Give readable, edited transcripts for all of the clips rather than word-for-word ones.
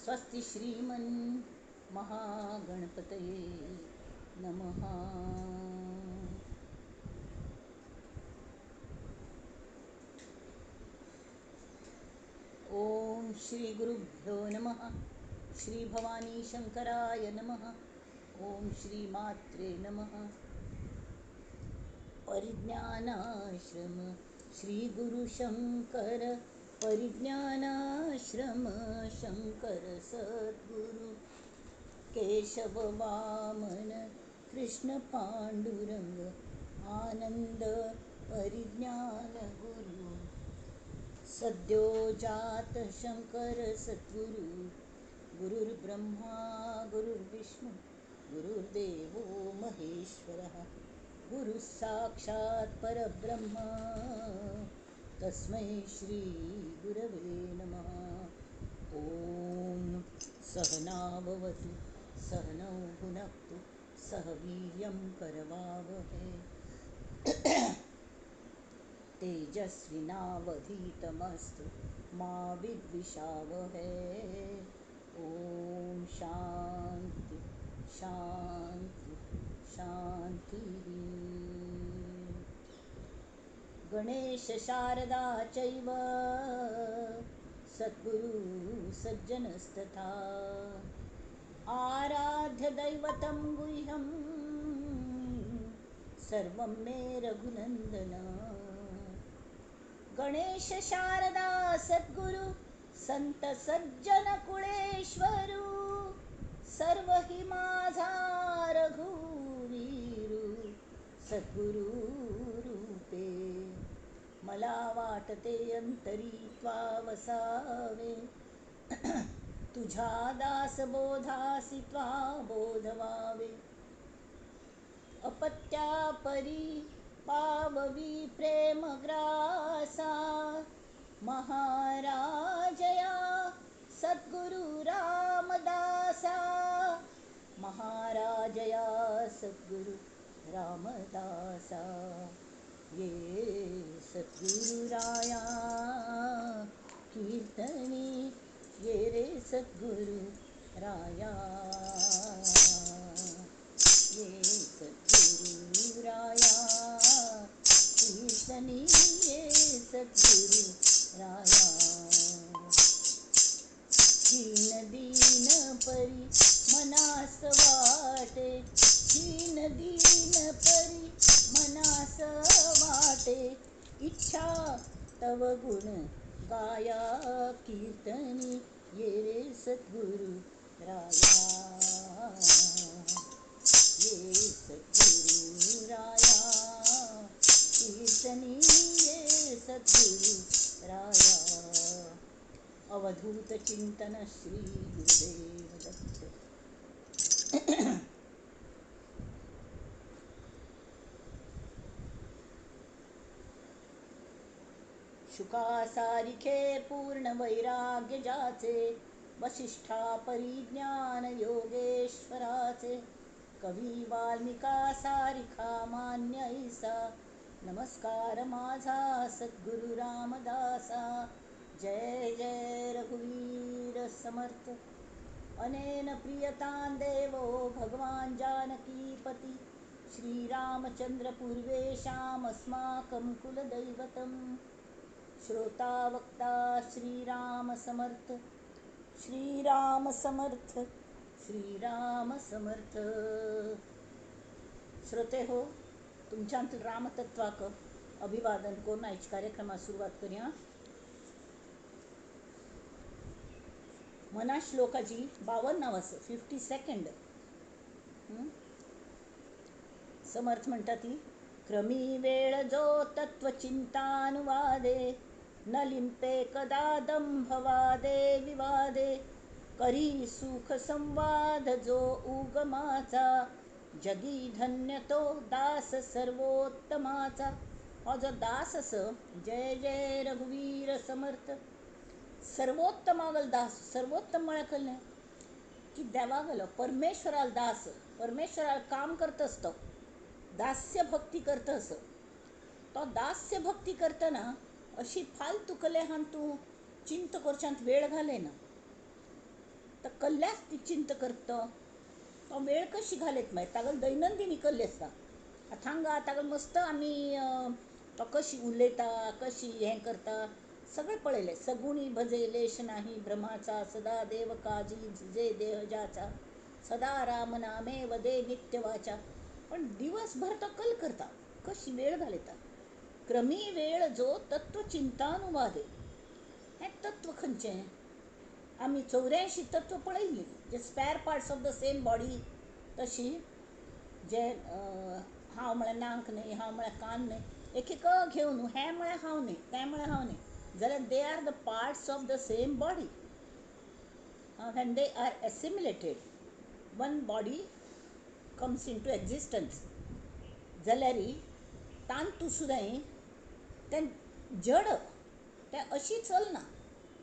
स्वस्ति श्रीमन् महागणपतये नमः. ओम श्री गुरुभ्यो नमः. श्री भवानी शंकराय नमः. ओम श्री मात्रे नमः. परिज्ञानाश्रम श्री गुरु शंकर, परिज्ञानाश्रम शंकर सद्गुरु, केशव वामन कृष्ण पांडुरंग, आनंद परिज्ञान गुरु, सद्यो जात शंकर सद्गुरु, गुरुर्ब्रह्मा गुरुर्विष्णु गुरुर्देवो महेश्वरः, गुरुः साक्षात् परब्रह्म, तस्मै श्री गुरवे नमः. ॐ सहना भवतु सहनौ भुनक्तु सह वीर्यं करवावहै, तेजस्विनावधीतमस्तु मा विद्विषावहै. ॐ शांति शांति शांति. गणेश शारदा चैव सद्गुरु सज्जनस्तथा, आराध्य दैवतं गुह्यं सर्वं मे रघुनंदन. गणेश शारदा सद्गुरु संत सज्जन कुळेश्वरू, सर्व हि माझा रघुवीरू सद्गुरु रूपे. मला वाटते अंतरी त्वा वसावे, तुझ्या दासबोधासी त्वा बोधवावे. अपत्या परी पाववी प्रेमग्रासा, महाराजया सद्गुरु रामदासा, महाराजया सद्गुरु रामदासा. ये सद्गुरुराया कीर्तनी, ये रे सद्गुरु राया, ये सद्गुरुराया कीर्तनी, ये सद्गुरु राया. दीन दीन परी मनास वाटे, दीन दीन परी मनास वाटे, इच्छा तव गुण गाया कीर्तनी, ये रे सद्गुरु राया, ये सद्गुरु राया कीर्तनी, ये सद्गुरु राया. अवधूत चिंतन श्री गुरुदेव दत्त. शुकासारिखे पूर्ण वैराग्य जाचे, वसिष्ठा परिज्ञान योगेश्वराचे, कवी वाल्मिका सारिखा मान्य ऐसा, नमस्कार माझा सद्गुरु रामदासा. जय जय रघुवीर समर्थ. अनेन प्रियतां देवो भगवान जानकीपति, श्रीरामचंद्र पूर्वेषामस्माकं कुलदैवतम्. श्रोता वक्ता श्रीराम समर्थ, श्रीराम समर्थ, श्रीराम समर्थ. श्रोते हो, तुमच्यांत रामतत्वाक अभिवादन करून आयज कार्यक्रमाक सुरवात करूया. मना श्लोकाची 52 आसा, 52. समर्थ म्हणटा ती, क्रमी वेळ जो तत्वचिंतानुवादे, न लिंपे कदा दंभवादे विवादे, करी सुख संवाद जो उगमाचा, जगी धन्य तो दास सर्वोत्तमाचा. हो जो दास अस, जय जय रघुवीर समर्थ, सर्वोत्तमागल दास. सर्वोत्तम म्हळ्यार कसलें की देवागलो परमेश्वराल दास, परमेश्वराल काम करत आसता, दास्य भक्ती करता असो. तो दास्य भक्ती करतना अशी फालतू कलेहान तूं चिंत करच्यांत वेळ घालयना. तर कल्ल्याच ती चिंत करता तो वेळ कशी घालयत मागीर तागेलो दैनंदिनी कल्ली आसता. हांगा ताका मस्त आमी तो कशी उलयता, कशी हें करता सगळें पळयलें. सगुणी भजे लेश नाही भ्रमाचा, सदा देव काजी झिजे देह ज्याचा, सदा राम नामे वदे नित्य वाचा. पण दिवसभर तो कल करता, कशी वेळ घालयता. क्रमी वेळ जो तत्व चिंतानुवादे. हें तत्व खंयचें? आमी 84 तत्व पळयल्लीं, जे spare parts of the same body. तशी जे हांव म्हळ्यार नाक न्हय, हांव म्हळ्यार कान न्हय, एक एक घेवन हें म्हळ्यार हांव न्हय, तें म्हळ्यार हांव न्हय, जाल्यार they are the parts of the same body. When they are assimilated, one body comes into existence. जाल्यार तांतू सुद्दां तें जड तें अशी चलना.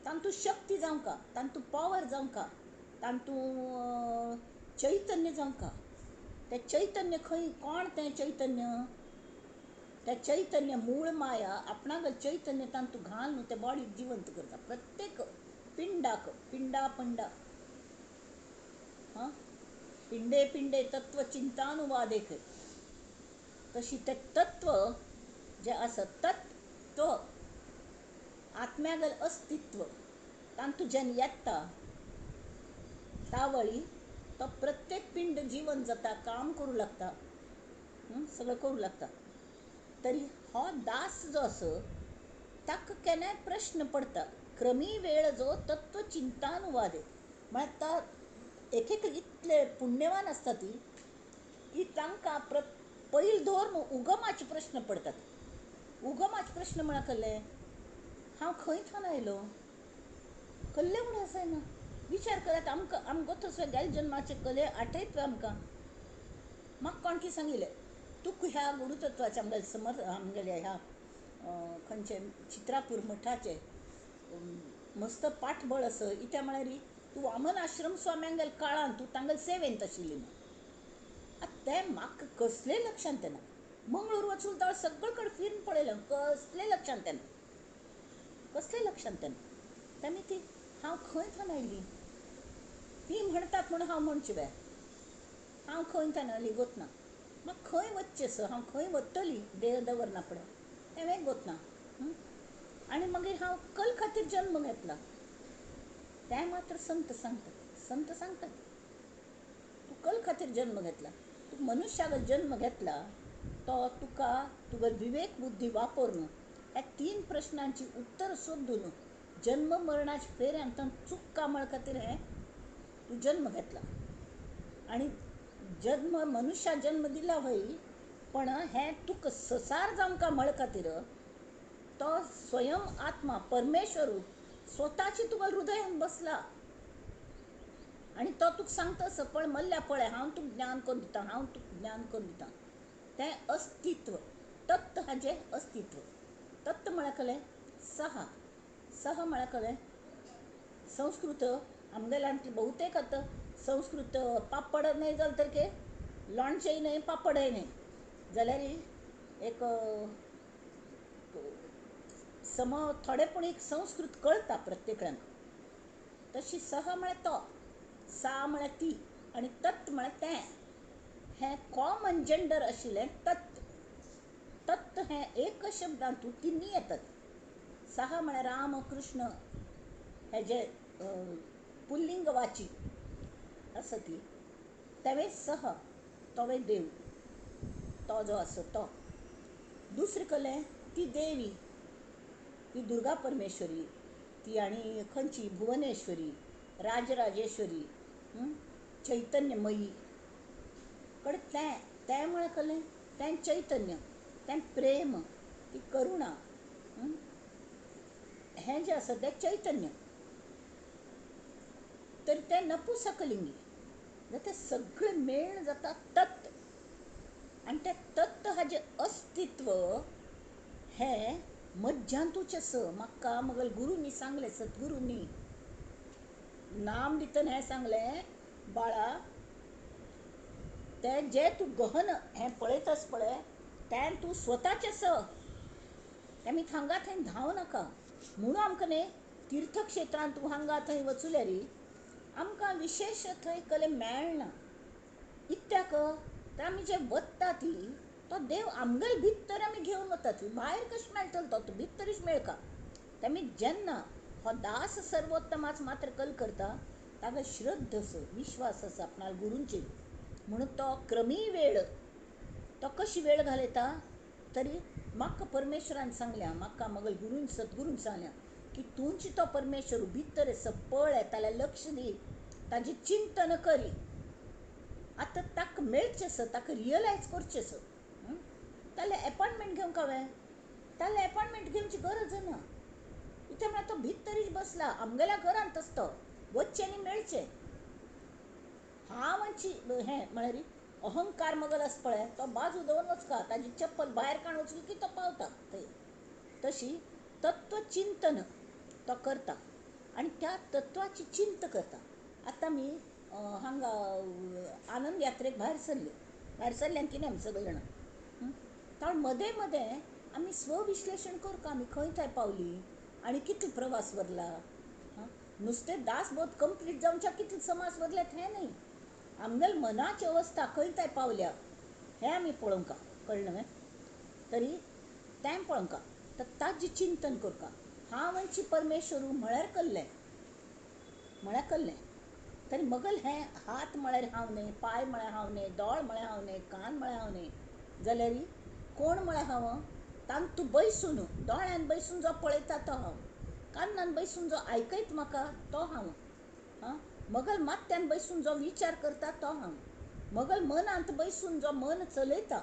तांतू शक्ती जावंका, तांतू पावर जावंका, तांतू चैतन्य जावंका. तें चैतन्य खंय, कोण तें चैतन्य? तें चैतन्य मूळ माया आपणाक चैतन्य तांतू घालून ते बॉडीक जिवंत करता. प्रत्येक पिंडाक, पिंडा पिंडा, हां, पिंडे पिंडे तत्व चिंतानुवादेक. तशी तें तत्व जें आसा, तत्व आत्म्यागल अस्तित्व तांतू जेन्ना येता तावळी तो प्रत्येक पिंड जिवन जाता, काम करूं लागता, सगळें करूं लागता. तरी हो दास जो आसा ताका केन्नाय प्रश्न पडटा. क्रमी वेळ जो तत्व चिंतानुवादे म्हळ्यार तो एक एक इतले पुण्यवान आसता ती की तांकां पयल दवर उगमाचे प्रश्न पडटात. उगमाचे प्रश्न म्हळ्यार कसले? हांव खंय थावन आयलो, कल्ले म्हूण आसाना. विचार करात, आमकां आमकां तसो गेले जन्माचे कले आठयत आमकां. म्हाका कोण कितें सांगिल्लें, तुका ह्या गुरुतत्वाचे आमगेले समर्थ आमगेले ह्या खंयचे चित्रापूर मठाचे मस्त पाठबळ आसा. इत्या म्हळ्यार तूं वामन आश्रम स्वाम्यांगेले काळान तूं तांगेले सेवेंत आशिल्ली म्हूण. आतां तें म्हाका कसलें लक्षांत येना. मंगळूर वचून तो सगळे कडेन फिरून पळयलें, कसलें लक्षांत येना, कसलें लक्षांत येना. तेमी ती हांव खंय थावन आयली ती म्हणटात म्हूण हांव म्हणचे बे, हांव खंय थावन आयली गोतना, म्हाका खंय वचचें सर, हांव खंय वतली देह दवरना फुडें तेंवें गोतना. आनी मागीर हांव कल खातीर जन्म घेतला तें मात्र संत सांगतात. संत सांगतात तूं कल खातीर जन्म घेतला, तूं मनुष्याक जन्म घेतला तो तुका तुगे विवेक बुद्धी वापरून ह्या 3 प्रश्नांची उत्तर सोदून जन्म मरणाच्या फेऱ्यांत चुकका म्हळ खातीर हें तूं जन्म घेतला. आनी जन्म मनुष्या जन्म दिला वय, पण हें तुका संसार जावंका म्हळ खातीर तो स्वयं आत्मा परमेश्वर स्वताची तुका हृदयान बसला आनी तो तुका सांगता असो, पळय मल्ल्या पळय हांव तुका ज्ञान करून दिता, हांव तुका ज्ञान करून दिता. तें अस्तित्व तत्व हाजें अस्तित्व. तत्व म्हळ्यार कसलें? सहा. सहा म्हळ्यार कसलें? संस्कृत आमगेल्यांतलें बहुतेक आतां संस्कृत पापड न्हय जालें तर कितें, लोणचेंय न्हय, पापडय न्हय, जाल्यार एक सम थोडे पूण एक संस्कृत कळटा प्रत्येकाक. तशी सह म्हळ्यार तो, सा म्हळ्यार ती आनी तत्व म्हळ्यार तें. हें कॉमन जेंडर आशिल्लें तत्व. तत्व हें एक शब्दांत तिन्ही येतात. सहा म्हळ्यार राम कृष्ण हे जे पुल्लिंगवाची आसा ती, तेवें सह, तोवें देव, तो जो आसा तो. दुसरें कसलें? ती देवी, ती दुर्गा परमेश्वरी, ती आनी खंयची भुवनेश्वरी, राजराजेश्वरी, चैतन्यमयी. कडेन तें तें म्हळ्यार कसलें? तें चैतन्य, तें प्रेम, ती करुणा, हें जें आसा तें चैतन्य. तर तें नपुसकलिंगी जाल्यार तें सगळें मेळ जाता तत्व. आनी तें तत्व हाजें अस्तित्व हें मज्जांतूच आसा. म्हाका म्हगेल्या गुरूंनी सांगलें, सद्गुरूंनी नाम दितना हें सांगलें, बाळा तें जें तूं गहन हें पळयतास पळय तें तूं स्वताचें आसा, तें आमी हांगा थंय धांव नाका. म्हणून आमकां न्ही तीर्थक्षेत्रांत तूं हांगा थंय वचुल्यारी आमकां विशेश थंय कले मेळना. इत्याक तर आमी जे वता ती तो देव आमगेले भितर आमी घेवन वता ती भायर कशें मेळटलो तो भितरूच मेळका. तेमी जेन्ना हो दास सर्वोत्तमाच मात्र कल करता ताका श्रद्ध आसा, विश्वास आसा आपणा गुरूंचेर, म्हणून तो क्रमी वेळ तो कशी वेळ घालयता तरी म्हाका परमेश्वरान सांगल्या, म्हाका मगल गुरून सद्गुरून सांगल्या की तुमची तो परमेश्वर भितर आसा, पळय ताका लक्ष दी, ताजें चिंतन करी. आतां ताका मेळचें आसा, ताका रियलायज करचें आसा. ताका एपॉयंटमेंट घेवंक हांवें ताका एपॉयंटमेंट घेवची गरज ना. इतलें म्हळ्यार तो भितरीच बसला आमगेल्या घरांत आसता, वचचें आनी मेळचें. हांव आमची हें म्हळ्यार अहंकार मगल आसा पळय तो बाजू दवरून वचका, ताजी चप्पल भायर काडून वचली की तो पावता थंय. तशी तत्वचिंतन तो करता आनी त्या तत्वाची चिंत करता. आतां आमी हांगा आनंद यात्रेक भायर सरली, भायर सरले की आमी सगळीं जाणां तर मदें मदें आमी स्वविश्लेशण करता, आमी खंय थंय पावली आनी कितलो प्रवास वरला. नुस्तें दासबोध कंप्लीट जावच्या कितले समाज वरल्यात हें न्हय, आमगेले मनाची अवस्था खंय थंय पावल्या हें आमी पळोवंका, कळ्ळें न्हय? तरी तें पळोवंका, तर ताजें चिंतन करता. हांव आमची परमेश्वर म्हळ्यार कल्लें, म्हळ्यार कल्लें तरी मगल हें हात म्हळ्यार हांव न्हय, पांय म्हळ्यार हांव न्हय, दोळ म्हळ्यार हांव न्हय, कान म्हळ्यार हांव न्हय, जाल्यार कोण म्हळ्यार हांव? तांतू बैसून दोळ्यान बैसून जो पळयता तो हांव, कानान बैसून जो आयकयत म्हाका तो हांव, आं मगल माथ्यान बैसून जो विचार करता तो हांव, मगल मनांत बैसून जो मन चलयता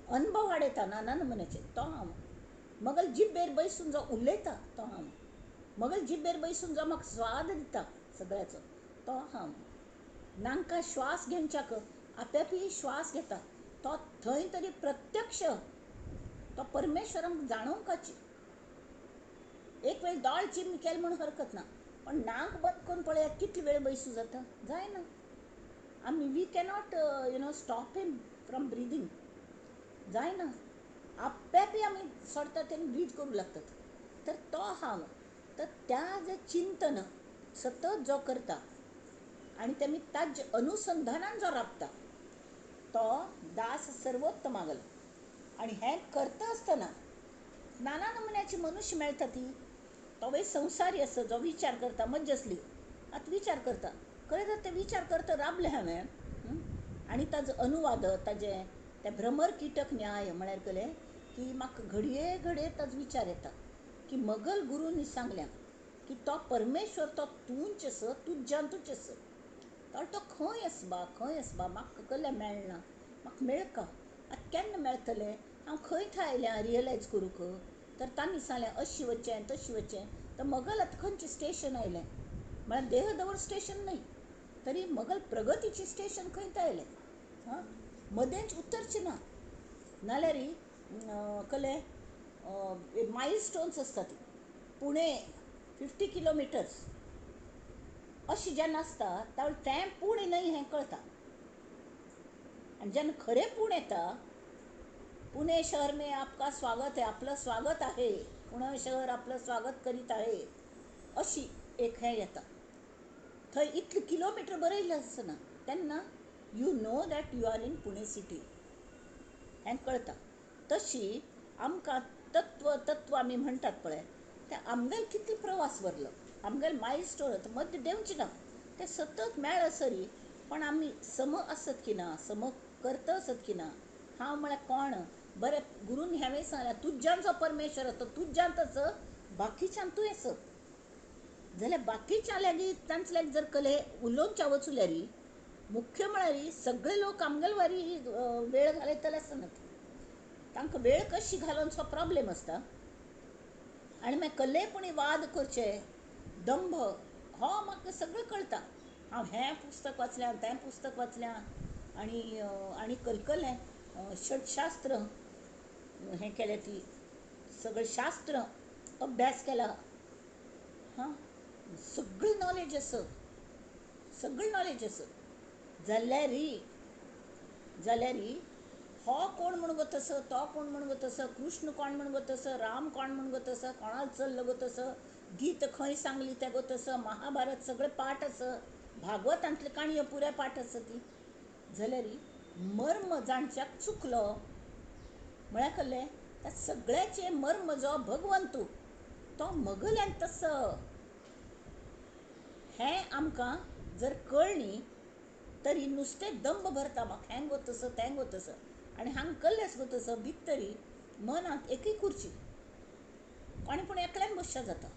अनुभव हाडयता नाना नमुन्याचे तो हांव, मगल जिब्बेर बैसून जो उलयता तो हांव, मगल जिब्बेर बैसून जो म्हाका स्वाद दिता सगळ्याचो तो हांव, नांका श्वास घेवच्याक आप्यापी श्वास घेता तो थंय तरी प्रत्यक्ष तो परमेश्वराक जाणोवपाची. एक वेळ दोळ चिम केले म्हूण हरकत ना, पण नाक बंद करून पळयात कितलो वेळ बैसू जाता, जायना. आमी we cannot you know stop him from breathing, जायना. आप्यापी आमी सोडतात आनी ब्रीद करूंक लागतात. तर तो हांव, तर त्या जें चिंतन सतत जो करता आनी तेमी ताजे अनुसंधानान जो राबता तो दास सर्वोत्तमागलो. आनी हें करता आसतना नाना नमुन्याची मनुष्य मेळटा ती, तोवूय संवसारी आसा जो विचार करता, मज्जा आसली आतां विचार करता, खरें तर ते विचार करता राबले हांवें आनी ताजो अनुवाद ताजें तें भ्रमर किटक न्याय म्हळ्यार कलें की म्हाका घडये घडये ताजो विचार येता की मगल गुरूंनी सांगल्या की तो परमेश्वर तो तूंच आसा, तुज्यांतूच आसा, तर तो खंय आसा बा, खंय आसा बा, म्हाका कल्लें मेळना, म्हाका मेळका, आतां केन्ना मेळटलें, हांव खंय थंय आयलें रियलायज करूंक. तर तांणी सांगलें अशी वचचें तशी वचचें, तर मगल आतां खंयचें स्टेशन आयलें म्हळ्यार देहदवर स्टेशन न्हय, तरी मगल प्रगतीचें स्टेशन खंय थंय आयलें. हां मदेंच उतरचें ना, नाल्यार कलें मायल स्टोन्स आसता ती पुणे 50 किलोमिटर्स अशें जेन्ना आसता त्यावेळी तें पुणे न्हय हें कळटा. आनी जेन्ना खरें पुणे येता, पुणे शहर में आपका स्वागत है, आपलं स्वागत आहे, पुणे शहर आपलं स्वागत करीत आहे, अशी एक हें येता. थंय इतले किलोमिटर बरयल्लें आसना, तेन्ना you know that you are in Pune city हें कळटा. तशी आमकां तत्व तत्व आमी म्हणटात पळय, तें आमगेल कितलो प्रवास वरलो, आमगेल मायल स्टोन मद्य देंवचें ना, तें सतत मेळसरी पण आमी सम आसत की ना, सम करता आसत की ना, हांव म्हळ्यार कोण? बरें गुरून ह्यावें सांगलें तुज्यान जो परमेश्वर आसा तुज्यांत आसा, बाकीच्यान तूं आसा, जाल्यार बाकीच्या लागीं तांचे लागीं जर कले उलोवच्या वचल्यार मुख्य म्हळ्यार सगळे लोक आमगेले वारी वेळ घालयतले आसनात, तांकां वेळ कशी घालोवचो प्रॉब्लेम आसता. आनी मागीर कल्लेपणी वाद करचे, दंभ हो म्हाका सगळें कळटा. हांव हें पुस्तक वाचल्यां तें पुस्तक वाचल्यां आनी आनी कलकलें षटशास्त्र हें केलें, ती सगळें शास्त्र अभ्यास केला, हां सगळी नॉलेज आसा, सगळी नॉलेज आसा, जाल्यार जाल्यार हो कोण म्हूण गो तसो, तो कोण म्हूण गो तसो, कृष्ण कोण म्हूण गो तसो, राम कोण म्हूण गो तसो, कोणाक चल्ल गो तसो, गीत खंय सांगली तें गोत आसा, महाभारत सगळें पाठ आसा, भागवतांतल्यो काणयो पुराय पाठ आसा ती. जाल्यार मर्म जाणच्याक चुकलो म्हळ्यार कसलें त्या सगळ्याचें मर्म जो भगवंतू तो मगल्यान तसो हें आमकां जर कळ्ळी तरी नुस्तें दंभ भरता म्हाका हें गो तसो तें गो तसो आनी हांगा कल्लेंच गो तसो भितरी मनांत एकय खुर्ची कोणें पूण एकल्यान बसच्या जाता.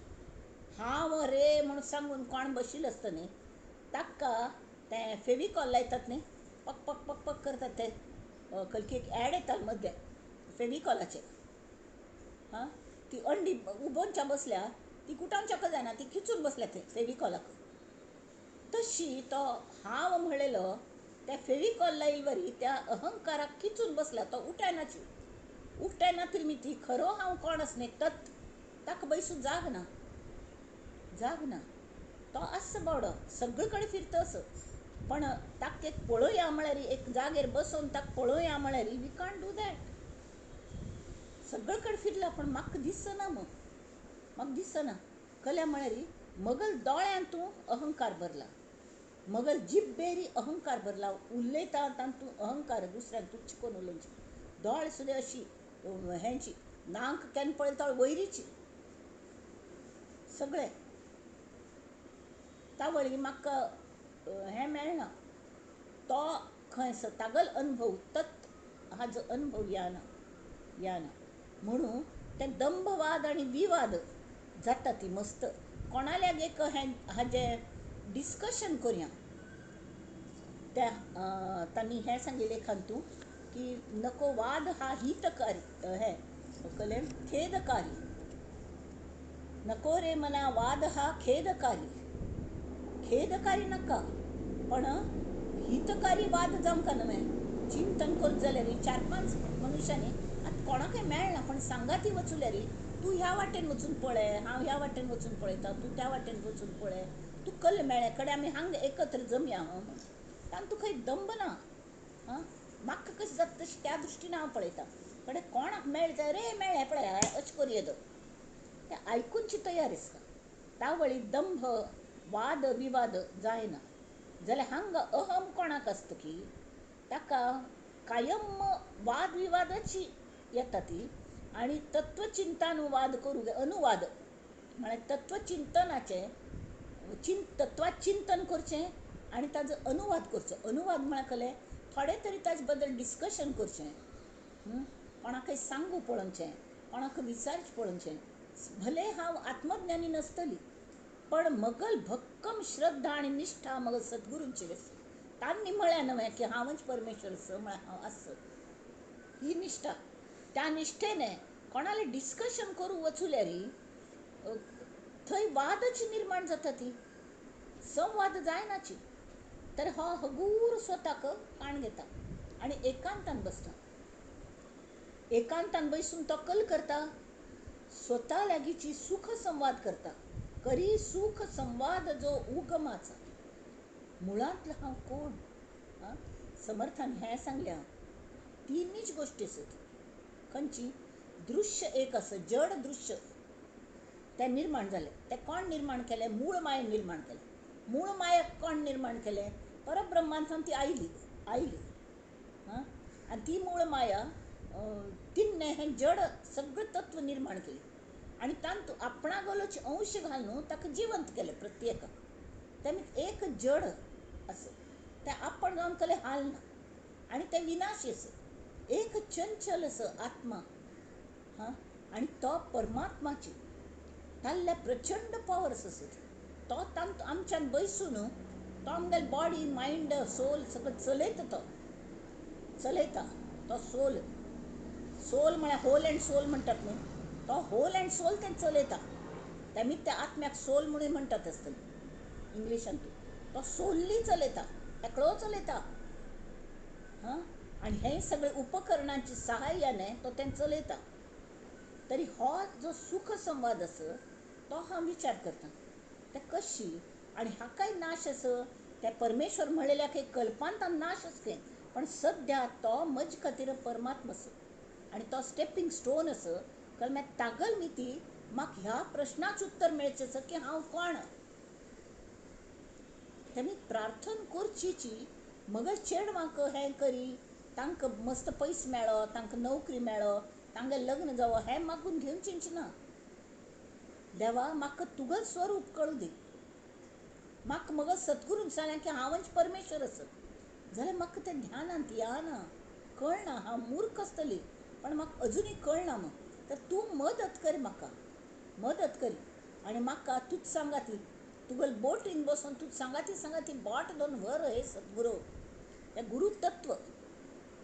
हांव रे म्हूण सांगून कोण बशिल्लो आसता न्ही ताका तें फेविकॉल लायतात न्ही पक पक पक पक करतात ते कलकी एक एड येता मद्दे फेविकॉलाचे. हां ती अंडी उबोनच्या बसल्या ती कुटावच्याक जायना ती खिचून बसल्या ते फेविकॉलाक. तशी तो हांव म्हणलेलो त्या फेविकॉल लायल वरी त्या अहंकाराक खिचून बसला तो उठायनाची उठायना तरी मी ती खरो हांव कोण आस न्ही तत् ताका बैसून जाग ना जाग ना. तो आसता बावडो सगळे कडेन फिरता असो पण ताका एक पळोवया म्हळ्यार एक जागेर बसोवन ताका पळोवया म्हळ्यार we can't do that. सगळे कडेन फिरला पण म्हाका दिसना मग म्हाका दिसना. कल्या म्हळ्यार मगल दोळ्यान तूं अहंकार भरला, मगल जिब्बेरी अहंकार भरला, उलयता तातूंत अहंकार दुसऱ्यान तुच्छ करून उलोवचें. दोळे सुद्दां अशी हेंची नाक केन्ना पळयता वयरीची सगळें तावळी म्हाका हें मेळना. तो खंय आसा तागल अनुभव तत् हाजो अनुभव याना याना म्हणून ते दंभवाद आनी विवाद जाता ती मस्त कोणाल्याक एक हें हाजें डिस्कशन करुया. त्या तांणी हें सांगिल्लें तूं की नको वाद हा हितकारी हें कलें खेदकारी नको रे मना वाद हा खेदकारी खेदकारी नाका पण हितकारी वाद जावंक न्हय. चिंतन करत जाल्यार चार पांच मनुष्यांनी आतां कोणाकय मेळना पण सांगाती वचूल्यार तूं ह्या वाटेन वचून पळय, हांव ह्या वाटेन वचून पळयता, तूं त्या वाटेन वचून पळय, तूं कल मेळ्ळे कडेन आमी हांगा एकत्र जमया म्हूण तांतूं खंय दंभ ना. आं म्हाका कशें जाता तशें त्या दृश्टीन हांव पळयता. कडेन कोणाक मेळ्ळें जाल्यार रे मेळ्ळें पळय अशें करुया तें आयकुनची तयार आसता. तावळी दंभ वाद विवाद जायना. जाल्यार हांगा अहम कोणाक आसता की ताका कायम वाद विवादाची येता ती आनी तत्वचिंतानुवाद करूं अनुवाद म्हळ्यार तत्वचिंतनाचें तत्वात चिंतन करचें आनी ताजो अनुवाद करचो. अनुवाद म्हळ्यार कसलें थोडे तरी ताजे बद्दल डिस्कशन करचें, कोणाकय सांगू पळोवचें, कोणाक विचारचें पळोवचें. भले हांव आत्मज्ञानी नासतली पण मगल भक्कम श्रद्धा आनी निश्ठा मगल सद्गुरूंचेर आसा. तांणी म्हळ्यार न्हय की हांवच परमेश्वर आसा म्हळ्यार हांव आसा ही निश्ठा. त्या निश्ठेने कोणाले डिस्कशन करूं वचुल्यार थंय वादच निर्माण जाता ती संवाद जायनाची. तर हो हगूर स्वताक काण घेता आनी एकांतान बसता. एकांतान बसून तो कल करता स्वता लागींची सुख संवाद करता. करी सुख संवाद जो उगमाचा मुळांतलो हांव कोण. आं समर्थान हें सांगलें तिनूच गोश्टी आसात खंयची दृश्य एक आसा जड दृश्य तें निर्माण जालें. तें कोण निर्माण केलें? मूळ मायेन निर्माण केलें. मूळ मायेक कोण निर्माण केलें? परब्रह्मांतल्यान ती आयली आयली. आं आनी ती मूळ माया तिणें हें जड सगळें तत्व निर्माण केलें आनी तातूंत आपणागलोच अंश घालून ताका जिवंत केलें प्रत्येकाक. तें एक जड आसा तें आपण जावन कसलें हालना आनी तें विनाशी आसा. एक चंचल आसा आत्मा. हां आनी तो परमात्माची ताल्ल्या प्रचंड पावर आसा तो तांतूं आमच्यान बैसून तो आमगेले बॉडी मायंड सोल सगळें चलयता. तो चलयता तो सोल सोल म्हळ्यार होल अँड सोल म्हणटात न्हू तो होल अँड सोल तें चलयता. तेमी त्या आत्म्याक सोल म्हणून म्हणटात आसतलें इंग्लिशान. तो सोल्ली चलयता एकलो चलयता. हां आनी हे सगळे उपकरणांच्या सहाय्याने तो तें चलयता. तरी हो जो सुख संवाद आसा तो हांव विचार करता ते कशी आनी हाकाय नाश आसा. त्या परमेश्वर म्हणलेल्याक एक कल्पांतान नाश आसता पण सद्या तो म्हजे खातीर परमात्मा आसा आनी तो स्टेपिंग स्टोन आसा. कारण तागल मी ती म्हाका ह्या प्रश्नाच उत्तर मेळचें की हांव कोण. तेमी प्रार्थना करचीची मगर चेडवांक हें करी, तांकां मस्त पयस मेळो, तांकां नोकरी मेळो, तांगें लग्न जावो हें मागून घेवचेंच ना. देवा म्हाका तुगेलें स्वरूप कळूं दी. म्हाका मगो सद्गुरून सांगलें की हांवच परमेश्वर आसा जाल्यार म्हाका तें ध्यानांत येना, कळना. हांव मूर्ख आसतली पण म्हाका अजुनूय कळना म्हूण. तर तूं मदत कर म्हाका, मदत कर आनी म्हाका तूंच सांगा ती तुगेले बोटीन बसून तूं सांगाती सांगाती बोट दोन व्हर हे सद्गुरू. त्या गुरुतत्व,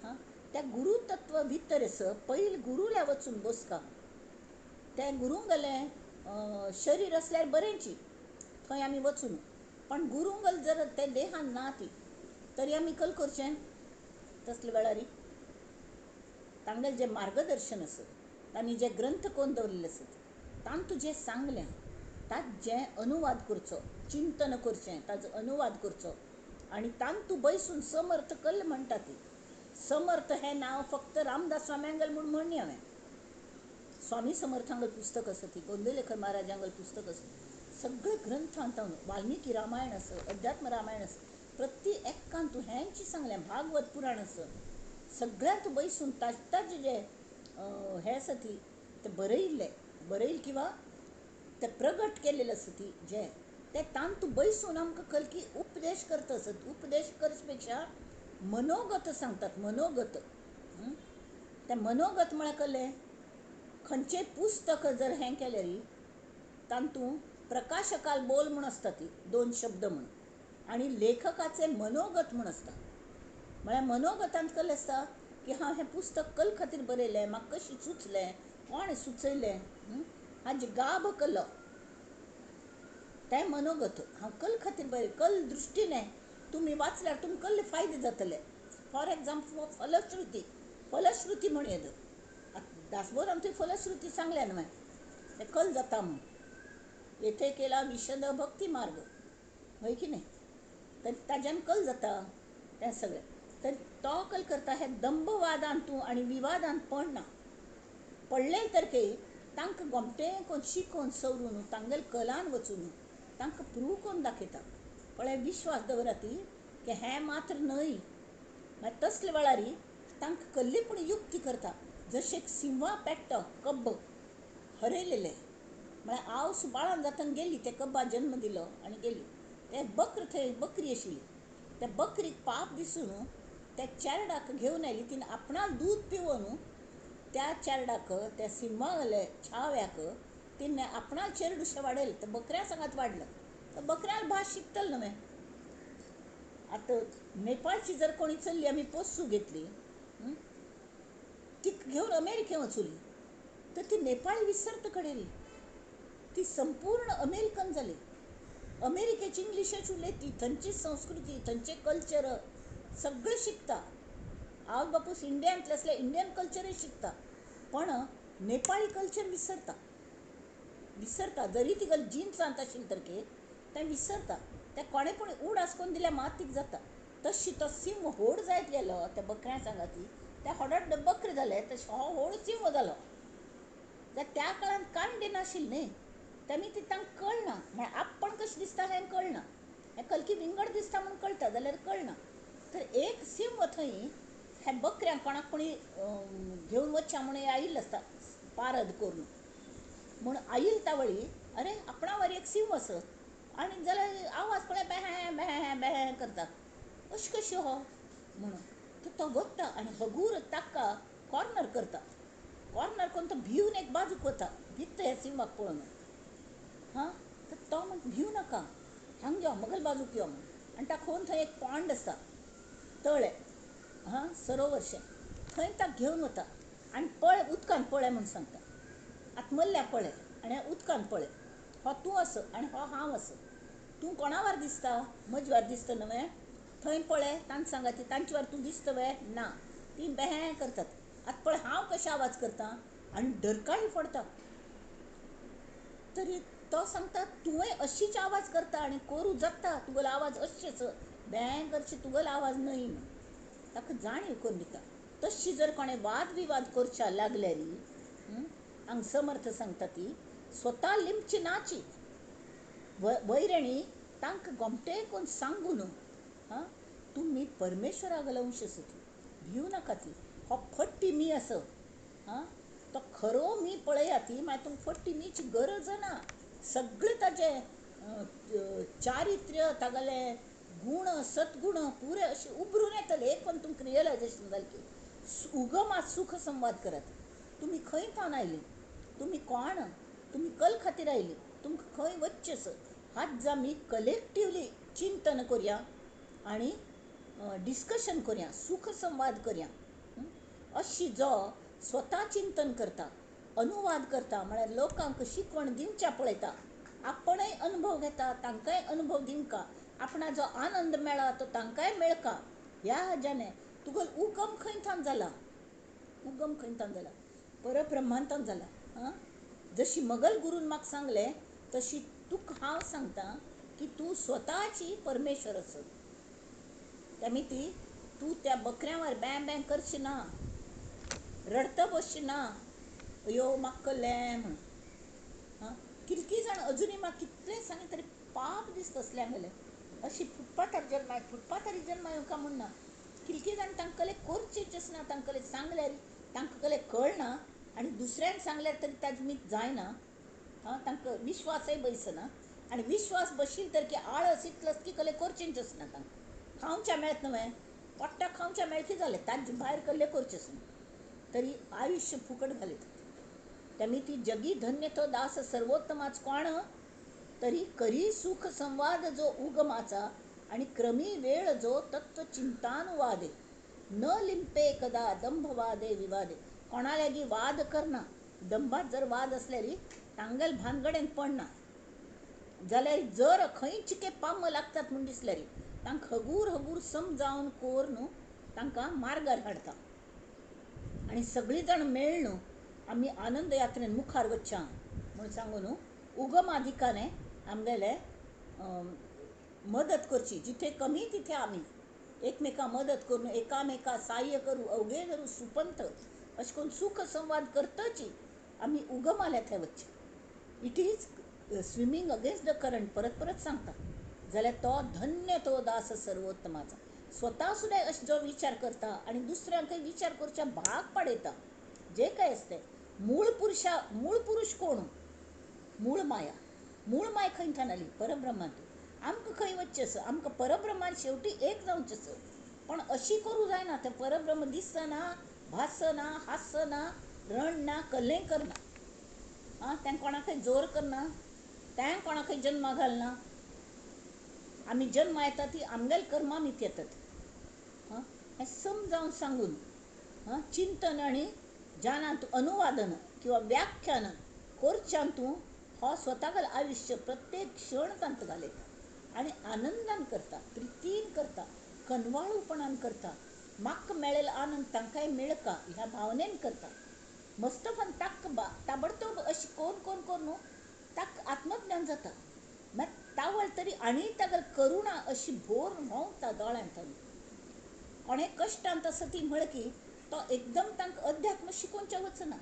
हां, त्या गुरुतत्व भितर आसा. पयलीं गुरुल्या वचून बसका. त्या गुरुंगलें शरीर आसल्यार बरेंची, थंय आमी वचून. पण गुरुंगल जर ते देहान ना ती तरी आमी कल करचें तसले वेळारी तांगेलें जें मार्गदर्शन आसा, तांणी जे ग्रंथ कोन्न दवरिल्ले आसत तांतूं जें सांगलें ताजें अनुवाद करचो, चिंतन करचें, ताजो अनुवाद करचो आनी तांतूं बैसून समर्थ कल म्हणटा ती. समर्थ हें नांव फक्त रामदास स्वाम्यांगल म्हूण म्हणली हांवें. स्वामी समर्थांगल पुस्तक आसा ती, गोंदवलेकर महाराजांगल पुस्तक आसा, सगळे ग्रंथांत वाल्मिकी रामायण आसा, अध्यात्म रामायण आसा, प्रति एकान तूं हेंच सांगलें, भागवत पुराण आसा, सगळ्यांत बैसून ताजे जे हें आसा ती तें बरयिल्लें, बरयल किंवा तें प्रगट केल्लें आसा ती जें तें तांतूं बैसून आमकां कलकी उपदेश करता आसत. उपदेश करचे पेक्षा मनोगत सांगतात, मनोगत. तें मनोगत म्हळ्यार कसलें, खंयचें पुस्तक जर हें केल्यार तातूंत प्रकाशकाल बोल म्हूण आसता ती दोन शब्द म्हूण, आनी लेखकाचें मनोगत म्हूण आसता. म्हळ्यार मनोगतांत कसलें आसता की हांव हें पुस्तक कल खातीर बरयलें, म्हाका कशें सुचलें, कोणें सुचयलें, हाजे गाभ कलो तें मनोगत. हांव कल खातीर बरयलें, कल दृश्टीने तुमी वाचल्यार तुमकां कसले फायदे जातले. फॉर एग्जाम्पल फलश्रुती, फलश्रुती म्हण येता दासबोधान थंय फलश्रुती सांगल्या न्हय, तें कल जाता म्हूण. येथे केला विशद भक्ती मार्ग, हय की न्हय, तर ताज्यान कल जाता तें सगळें. तर तो कल करता हे दंभवादान तूं आनी विवादान पडना. पडलें तर की तांकां गोमटें कोण शिकोवन सवरून तांगेले कलान वचून तांकां प्रूव करून दाखयता. पळय विश्वास दवरा ती की हें मात्र न्हय. मागीर तसले वेळारी तांकां कसली पूण युक्ती करता. जशें एक सिंहा पेट्टा कब्ब हरयलेलें, म्हळ्यार आवस बाळान जातना गेली, त्या कब्बा जन्म दिलो आनी गेली. ते बकर थंय बकरी आशिल्ली, त्या बकरीक पाप दिसून त्या चेरडाक घेवन आयली. तिणें आपणाक दूद पिवोवन त्या चेरडाक, त्या सिंहाले छाव्याक तिणें आपणाक चेरडुशें वाडयलें. त्या बकऱ्या सांगात वाडलें, तर बकऱ्याक भास शिकतलें न्हय. आतां नेपाळची जर कोणी चल्ली आमी पोस्सू घेतली, ती घेवन अमेरिके वचुली, तर ती नेपाळी विसरत कडेली, ती संपूर्ण अमेरिकन जाली. अमेरिकेची इंग्लिशच उलयती, थंयची संस्कृती, थंयचें कल्चर सगळें शिकता. आवय बापूस इंडियांतले आसल्यार इंडियन कल्चरय शिकता, पण नेपाळी कल्चर विसरता, विसरता. जरी ती जिन्सांत आशिल्ली तर की तें विसरता. तें कोणें पूण उडास करून दिल्यार मात तीक जाता. तशी तो सिंह होड जायत गेलो त्या बकऱ्या सांगाती, त्या होडत बकरे जाले तशें हो होड सिंह जालो. जाल्यार त्या काळांत कांडे नाशिल्ले न्ही, तेमी ती तांकां कळना. म्हळ्यार आपण कशें दिसता हें कळना, हें कलकी विंगड दिसता म्हूण कळटा जाल्यार कळना. तर एक सिंह थंय ह्या बकऱ्यांक कोणाक कोणी घेवन वचचें म्हूण आयिल्लो आसता पारद करून म्हूण आयिल्ल तावळी, अरे आपणावर एक सिंह आसा आनी जाल्यार आवाज पळय बेहें बेहें बेहें करता, अशें कशें हो म्हणून. तर तो वता आनी हगूर ताका कॉर्नर करता. कॉर्नर करून तो भिवन एक बाजूक वता, भित्त ह्या सिंहाक पळोवन. हां, तर तो म्हण भिव नाका, हांग यो मगल बाजूक यो म्हूण. आनी ताका खोवन थंय एक पॉंड आसता, तळें, हां सरोवरशें, थंय ताका घेवन वता आनी पळय उदकान पळय म्हूण सांगता. आतां मल्ल्या पळय आनी उदकान पळय, हो तूं आसा आनी हो हांव आसा, तूं कोणावर दिसता, म्हजवार दिसता न्हय, थंय पळय तांकां सांगा ती तांचे वर तूं दिसता वे ना, ती बेहें करतात. आतां पळय हांव कशें आवाज करता आनी डरकाळी फोडटा. तरी तो सांगता तुवें अशीच आवाज करता आनी करूं जाता, तुगेलो आवाज अशेंच बें करचें, तुगेलो आवाज न्हय म्हूण ताका जाणीव करून दिता. तशी जर कोणें वाद विवाद करच्या लागल्यार हांगा समर्थ सांगता ती स्वता लिंपची नाची वैरणी तांकां गोमटे कोण सांगू न्हू आं तुमी परमेश्वरा गल अंश आसा ती भिवू नाका ती हो फट्टी मी आसा आं तो खरो मी पळया ती मागीर तुमकां फट्टी मीची गरज ना. सगळें ताजें चारित्र्य तागेलें गूण सद्गुण पुरे अशें उबरून येतले एक पण तुमकां रियलायजेशन जालें की उगमात सुख संवाद करात. तुमी खंय थावन आयली, तुमी कोण, तुमी कल खातीर आयली, तुमकां खंय वचचें आसा हाच आमी कलेक्टिवली चिंतन करया आनी डिस्कशन करया, सुख संवाद करया. अशी जो स्वता चिंतन करता, अनुवाद करता, म्हळ्यार लोकांक शिकवण दिवच्या पळयता, आपणय अनुभव घेता, तांकांय अनुभव दिवका, आपणा जो आनंद मेळा तो तांकांय मेळका. ह्या हाज्याने तुगेलो उगम खंय थावन जाला, उगम खंय थावन जाला, परब्रह्मांतान जाला. आं जशी मगल गुरून म्हाका सांगलें तशी तुका हांव सांगता की तूं स्वताची परमेश्वर आसा. त्या ती तूं त्या बकऱ्यांवर बॅं बॅं करशी ना, रडत बसशी ना, अयो म्हाका कल्लें म्हूण. आं कितकी जाण अजुनूय म्हाका कितलें सांगलें तरी पाप दिसता तसल्या गेलें अशी फुटपाथार जन्मा फुटपाथार जन्मा येवंका म्हूण ना. कितकी जाण तांकां कले करचेच आसना, तांकां कले सांगल्यार तांकां कले कळना आनी दुसऱ्यान सांगल्यार तरी ताजें मीत जायना. आं तांकां विश्वासय बसना आनी विश्वास बशील तर की आळस इतलोच की कले करचेंच आसना. तांकां खावच्या मेळत न्हय, पोट्टा खावच्या मेळत जालें, ताजे भायर कल्ले करचें ना, तरी आयुश्य फुकट घालयतात. त्यामी ती जगी धन्य तो दास सर्वोत्तमाच कोण तरी करी सुख संवाद जो उगमाचा आणि क्रमी वेळ जो तत्व चिंतानुवादे न लिंपे कदा दंभवादे विवादे. कोणा लागीं वाद करना, दंभात जर वाद असल्यार तांगेल भानगडेन पडना जाल्यार जर खंय चिके पाम लागतात म्हूण दिसल्यार तांकां हगूर हगूर समजावन कोर न्हू तांकां मार्गार हाडता. आनी सगळीं जाण मेळ न्हू आमी आनंद यात्रेन मुखार वचया म्हूण सांगू न्हू उगमाधिकाने आमगेले मदत करची. जिथे कमी तिथे आमी एकमेकां मदत करून एकामेका साह्य करू, अवघे धरू सुपंथ अशें करून सुख संवाद करतची आमी उगमाल्या थंय वचचें. It is swimming against the current, परत परत सांगता जाल्यार तो धन्य तो दास सर्वोत्तमाचा. स्वता सुद्दां अशें जो विचार करता आनी दुसऱ्यांकय विचार करच्या भाग पाडयता. जे काय आसता मूळ पुरुषा, मूळ पुरुष कोण, मूळ माया. मूळ माय खंय थावन आली, परब्रह्मांत. आमकां खंय वचचें आसा, आमकां परब्रह्मान शेवटी एक जावचें आसा. पण अशी करूं जायना, तें परब्रह्म दिसना, भासना, हांसना, रणना, कल्लें करना. आं तें कोणाकय जोर करना, तें कोणाकय जन्मा घालना. आमी जन्मा येता ती आमगेल कर्मा मीत येतात. आं हें समजावन सांगून आं चिंतन आनी ज्ञानांत अनुवादन किंवा व्याख्यान करच्यान तूं हो स्वताक आयुश्य प्रत्येक क्षण तांत घालयता आनी आनंदान करता, प्रितीन करता, कनवाळूपणान करता. म्हाका मेळेल आनंद तांकांय मेळका ह्या भावनेन करता. मस्तफान ताक ताबडतोब अशी कोण कोण कोण न्हू ताक आत्मज्ञान जाता. मागीर तावळ तरी आनी ताका करुणा अशी भोर व्हांवता दोळ्यांत. कोणें कश्टांत आसा ती म्हळ की तो एकदम तांकां अध्यात्म शिकोवच्या वचना.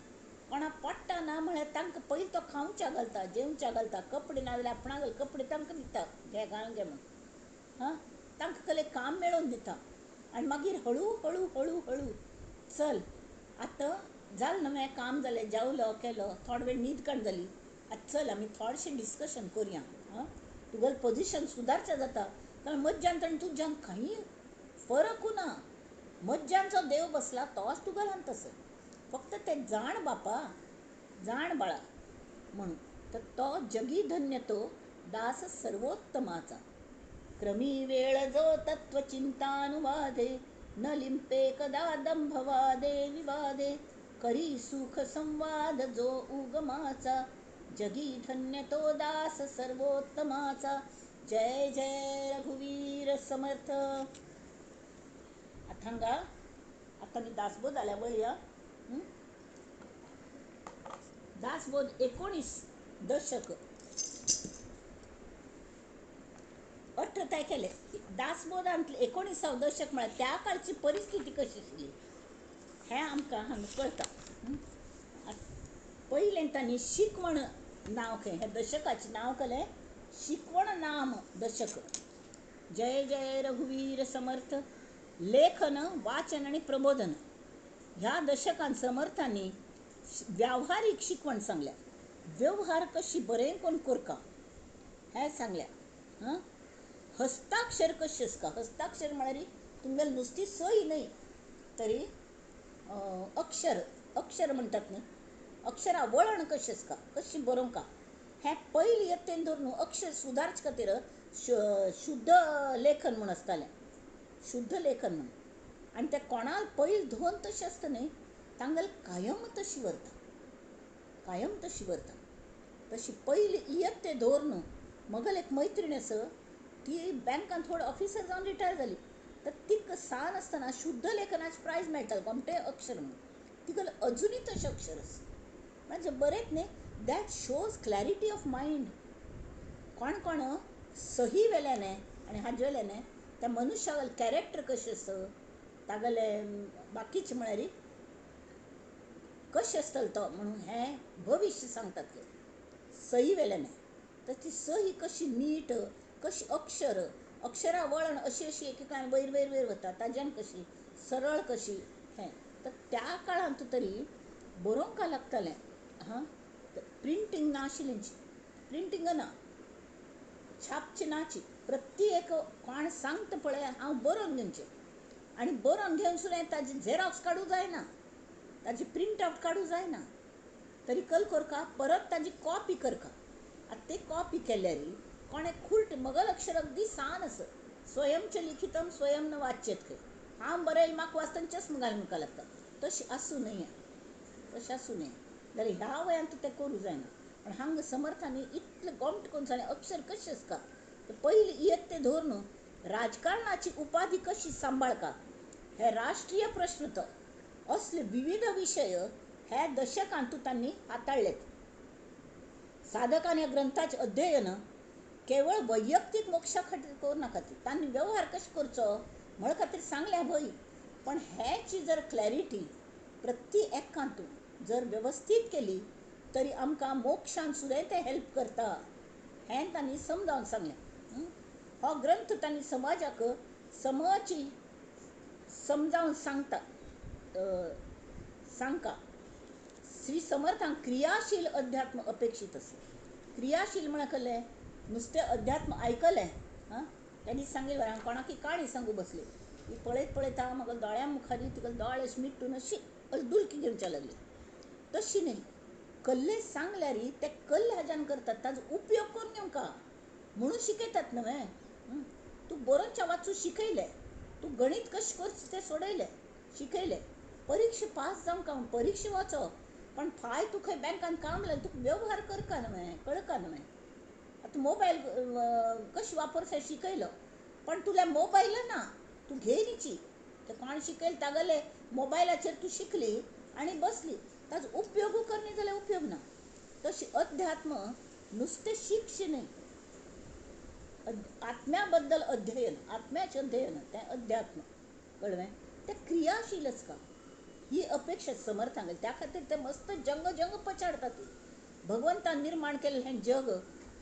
कोणा पडटा ना म्हळ्यार तांकां पयलीं तो खावच्या घालता, जेवच्या घालता, कपडे ना जाल्यार आपणाक कपडे तांकां दिता, घे घालून घे म्हूण. हां तांकां कसलें काम मेळोवन दिता आनी मागीर हळू हळू हळू हळू चल आतां जालें न्हू हें काम जालें, जेवलो केलो, थोडो वेळ न्हीद काण जाली, आतां चल आमी थोडेशें डिस्कशन करया. आं तुगेलें पोजिशन सुदारचें जाता, कारण मज्जांत आनी तुज्यान खंय फरकू ना. मज्जांचो देव बसला तोच तुगेल्यांत आसा, फक्त ते जाण बापा, जाण बाळा म्हणून. तर तो जगी धन्य तो दास सर्वोत्तमाचा. क्रमी वेळ जो तत्व चिंतानुवादे न लिंपे कदा दंभवादे विवादे करी सुख संवाद जो उगमाचा जगी धन्य तो दास सर्वोत्तमाचा. जय जय रघुवीर समर्थ. आतां हांगा आतां आमी दासबोध जाल्या वळया. दासबोध 19 दशक 18 काय केले दासबोधांतले 19 दशक म्हळ्यार त्या काळची परिस्थिती कशी आसली हें आमकां हांगा कळटा. पयलें तांणी शिकवण नांव खंय ह्या दशकाचें नांव केलें शिकवण नाम दशक. जय जय रघुवीर समर्थ. लेखन, वाचन आनी प्रबोधन ह्या दशकान समर्थांनी व्यावहारीक शिकवण सांगल्या. व्यवहार कशी बरें कोण करका हें सांगल्या. हां, हस्ताक्षर कशें आसता, हस्ताक्षर म्हळ्यार तुमगेली नुस्ती सही न्हय तरी अक्षर, अक्षर म्हणटात न्हय, अक्षरां वळण कशें आसता, कशी बरोवंका हें पयली यत्तेन धरून अक्षर सुदारचे खातीर शुद्ध लेखन म्हूण आसतालें, शुद्ध लेखन म्हूण. आनी तें कोणाक पयलीं धरून तशें आसता न्हय, तांगेलें कायम तशी वरता, कायम तशी वरता. तशी पयली इयत्ते धरून म्हगेली एक मैत्रीण आसा, ती बँकान थोडो ऑफिसर जावन रिटायर जाली. तर तिका सान आसतना शुद्ध लेखनाचें प्रायज मेळटालें, गोमटें अक्षर म्हणून. तिगेलें अजुनूय तशें अक्षर आसा. म्हणजे बरेंच न्हय, that shows clarity of mind. कोण कोण सही वेल्यान आनी हाजे वेल्यान त्या मनुष्यागेलें कॅरेक्टर कशें आसा, तागेलें बाकीचें म्हळ्यार कशें आसतलें तो म्हणून हें भविश्य सांगतात ते सही वेल्यान. तर ती सही कशी नीट, कशी अक्षर, अक्षरां वळण अशी अशी एकेकान वयर वयर वयर वता, ताज्यान कशी सरळ कशी हें. तर त्या काळांत तरी बरोवंक लागतालें. हां, प्रिंटींग नाशिल्लें, प्रिंटींग ना, छापची नाची. प्रत्येक कोण सांगता पळय हांव बरोवन घेवचें, आनी बरोवन घेवन सुद्दां ताजी झेरॉक्स काडूं जायना, ताजी प्रिंट आवट काडूं जायना, तरी कल करका परत ताजी कॉपी करका. आतां ते कॉपी केल्यार कोणें खुर्ट मगल अक्षर अगदी सान आसा, स्वयंचे लिखितम स्वयं न वाचचेत खंय. हांव बरयल म्हाका वाचतना चश्मा घालूंक लागता. तशें आसूं न्हय, तशें आसूं न्हय जाल्यार ह्या वयांत तें करूं जायना. पण हांगा समर्थांनी इतलें गोमट करून सांगलें अक्षर कशें आसता ते पयली इयत्ते धरून राजकारणाची उपाधी कशी सांबाळका हे राष्ट्रीय प्रश्न तो असले विविध विशय ह्या दशकांत तांणी हाताळ्ळेत. साधकान ह्या ग्रंथाचें अध्ययन केवळ वैयक्तीक मोक्षा खातीर करूं नाकात, तांणी व्यवहार कशें करचो म्हण खातीर सांगल्या भंय, पण हेची जर क्लॅरिटी प्रत्येक एकांत जर वेवस्थीत केली तरी आमकां मोक्षान सुद्दां तें हेल्प करता हें तांणी समजावन सांगलें. हो ग्रंथ तांणी समाजाक समाची समजावन सांगता सांगका. श्री समर्थांक क्रियाशील अध्यात्म अपेक्षीत आसा. क्रियाशील म्हळ्यार कसलें, नुस्तें अध्यात्म आयकलें हां, तांणी सांगिल्लें हांव कोणाकय काणी सांगू बसली, ती पळयत पळयत हांव म्हाका दोळ्या मुखार तिका दोळे मिटून अशी अशी डुलकी घेवच्या लागली. तशी न्हय, कल्ले सांगल्यार ते कल्ले हाज्यान करतात, ताजो उपयोग करून घेवका म्हणून शिकयतात न्हय. तूं बरोवच्या वाचूं शिकयलें, तूं गणीत कशें करचें तें सोडयलें शिकयलें, परिक्षा पास जावंक परिक्षा वाचो, पण फाय तूं खंय बँकान काम लागलें तुका व्यवहार करका न्हय, कळका न्हय. आतां मोबायल कशें वापरचें शिकयलो, पण तुला मोबायल ना, तूं घेयची ते कोण शिकयलें तागेले मोबायलाचेर तूं शिकली आनी बसली, ताजो उपयोग करना जाल्यार उपयोग ना. तशी अध्यात्म नुस्तें शिकचें न्हय, आत्म्या बद्दल अध्ययन, आत्म्याचें अध्ययन तें अध्यात्म कळ्ळें, तें क्रियाशील आसता ही अपेक्षा समर्थांक. त्या खातीर ते मस्त जंग जंग पछाडतात. भगवंतान निर्माण केल्लें हें जग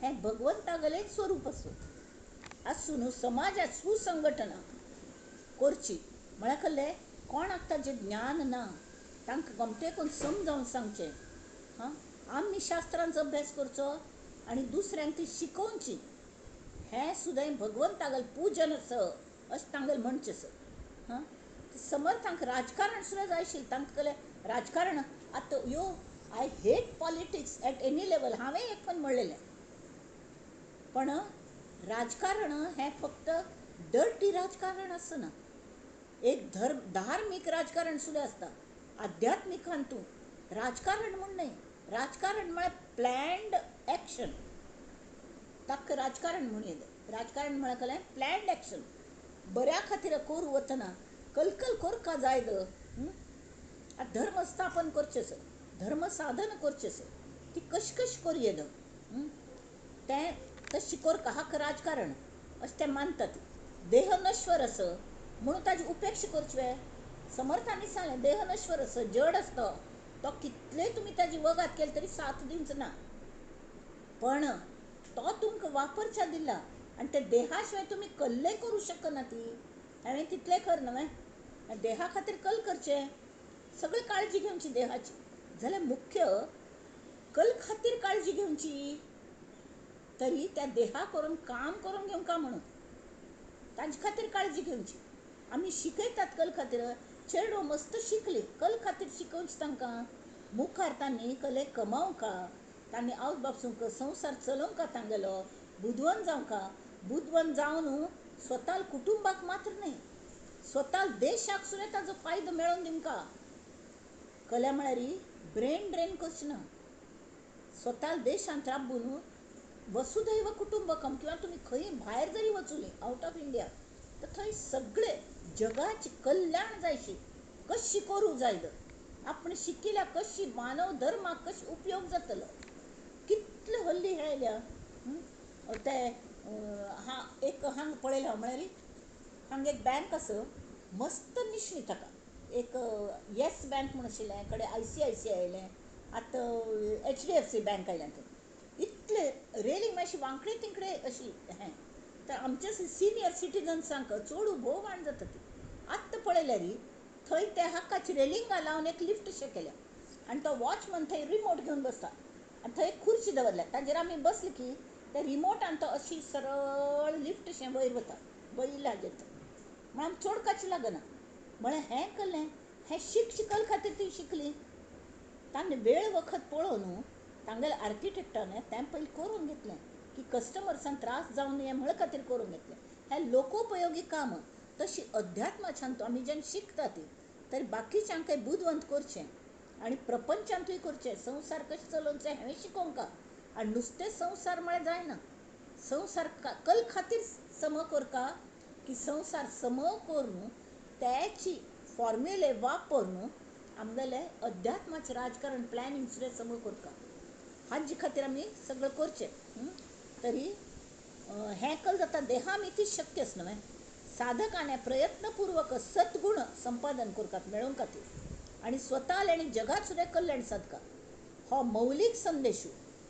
हें भगवंतागेलेंच स्वरूप आसूं आसून समाजात सुसंघटना करची म्हळ्यार कसलें, कोणाक ताजें ज्ञान ना तांकां गोमटें करून समजावन सांगचें. हां, आमी शास्त्रांचो अभ्यास करचो आनी दुसऱ्यांक ती शिकोवची हें सुद्दां भगवंतागेलें पुजन आसा अशें तांगेलें म्हणचें आसा. हां, समर्थांक राजकारण सुद्दां जाय आशिल्लें, तांकां कसलें राजकारण आतां यो I hate politics at any level हांवें एक पण म्हणलेलें, पण राजकारण हें फक्त डर्टी राजकारण आसना, एक धर्म धार्मीक राजकारण सुद्दां आसता. आध्यात्मिकान तूं राजकारण म्हूण न्हय, राजकारण म्हळ्यार प्लॅन्ड एक्शन, ताका राजकारण म्हूण येता. राजकारण म्हळ्यार कसलें, प्लॅन्ड एक्शन, बऱ्या खातीर करूं वतना कलकल करका जाय ग. आतां धर्म स्थापन करचें सर, धर्म साधन करचें सर, ती कशी कशी करूं येता तें तशी करका, हाका राजकारण अशें तें मानतात. देह नश्वर आसा म्हणून ताजी उपेक्षा करची. समर्थांनी सांगलें देह नश्वर आसा, जड आसता तो, कितलेय तुमी ताजी वगात केली तरी साथ दिवचो ना. पण तो तुमकां वापरच्या दिला आनी ते देहा शिवाय तुमी कल्लें करूं शकना ती. हांवें तितलें कर न्हय, देहा खातीर कल करचें, सगळी काळजी घेवची देहाची. जाल्यार मुख्य कल खातीर काळजी घेवची तरी त्या देहा करून काम करून घेवंका म्हणून ताजे खातीर काळजी घेवची. आमी शिकयतात कल खातीर, चेडो मस्त शिकली कल खातीर शिकोवची तांकां. मुखार तांणी कले कमावंका, तांणी आवय बापसूंक संवसार चलोवंका, तांगेलो बुदवंत जावंका. बुदवंत जावन स्वता कुटुंबाक मात्र न्हय, स्वता देशाक सुद्दां ताजो फायदो मेळोवन दिवंका. कला म्हळ्यार ब्रेन ड्रेन करचें ना. स्वता देशांत राबून वसुधैव कुटुंबकम, किंवा तुमी खंय भायर जरी वचुली आवट ऑफ इंडिया तर थंय सगळे जगाचे कल्याण जायशी कशी करूं जाय, आपण शिकिल्या कशी मानव धर्माक कशी उपयोग जातलो. कितले हल्ली हे आयल्या ते हा एक हांगा पळयला म्हळ्यार हांगा एक बँक आसा मस्त निशणी ताका, एक येस बँक म्हूण आशिल्लें, कडे ICICI आयलें, आतां HDFC bank आयल्या. थंय इतले रेलिंग मातशी वांकडे तिकडे अशी हें, तर आमच्या सिनियर सिटीजन्सांक चड भोव वाण जाता ती. आत्तां पळयल्यार थंय त्या हाकाची रेलिंगां लावन एक लिफ्ट शें केल्या आनी तो वॉचमन थंय रिमोट घेवन बसता आनी थंय एक खुर्ची दवरल्या, ताजेर आमी बसले की त्या रिमोटान तो अशी सरळ लिफ्ट शें वयर वता वयल्या हाजेर थंय, म्हळ्यार आमकां चड काची लागना. म्हळ्यार हें केलें हें शिकल खातीर ती शिकली. तांणी वेळ वखत पळोवन तांगेल्या आर्किटेक्टान तें पयलीं करून घेतलें की कस्टमर्सांक त्रास जावं नये म्हण खातीर करून घेतलें. हें लोकोपयोगी काम. तशी अध्यात्माच्यान आमी जेन्ना शिकता ती तरी बाकीच्यांकय बुदवंत करचें आनी प्रपंचांतूय करचें. संवसार कशें चलोवचें हें शिकोवंका. आनी नुस्तें संवसार म्हळ्यार जायना. संवसार कल खातीर सम करका की संवसार सम करून त्याची फॉर्म्युले वापरून आमगेलें अध्यात्माचें राजकारण प्लॅनिंग सुद्दां सम करका. हाजे खातीर आमी सगळें करचें. तरी हें कल जाता देहामिती शक्यच न्हय. साधकाने प्रयत्नपूर्वक सद्गुण संपादन करतात मेळोवंक खातीर आनी स्वताल आनी जगात सुद्दां कल्याण सादका. हो मौलीक संदेश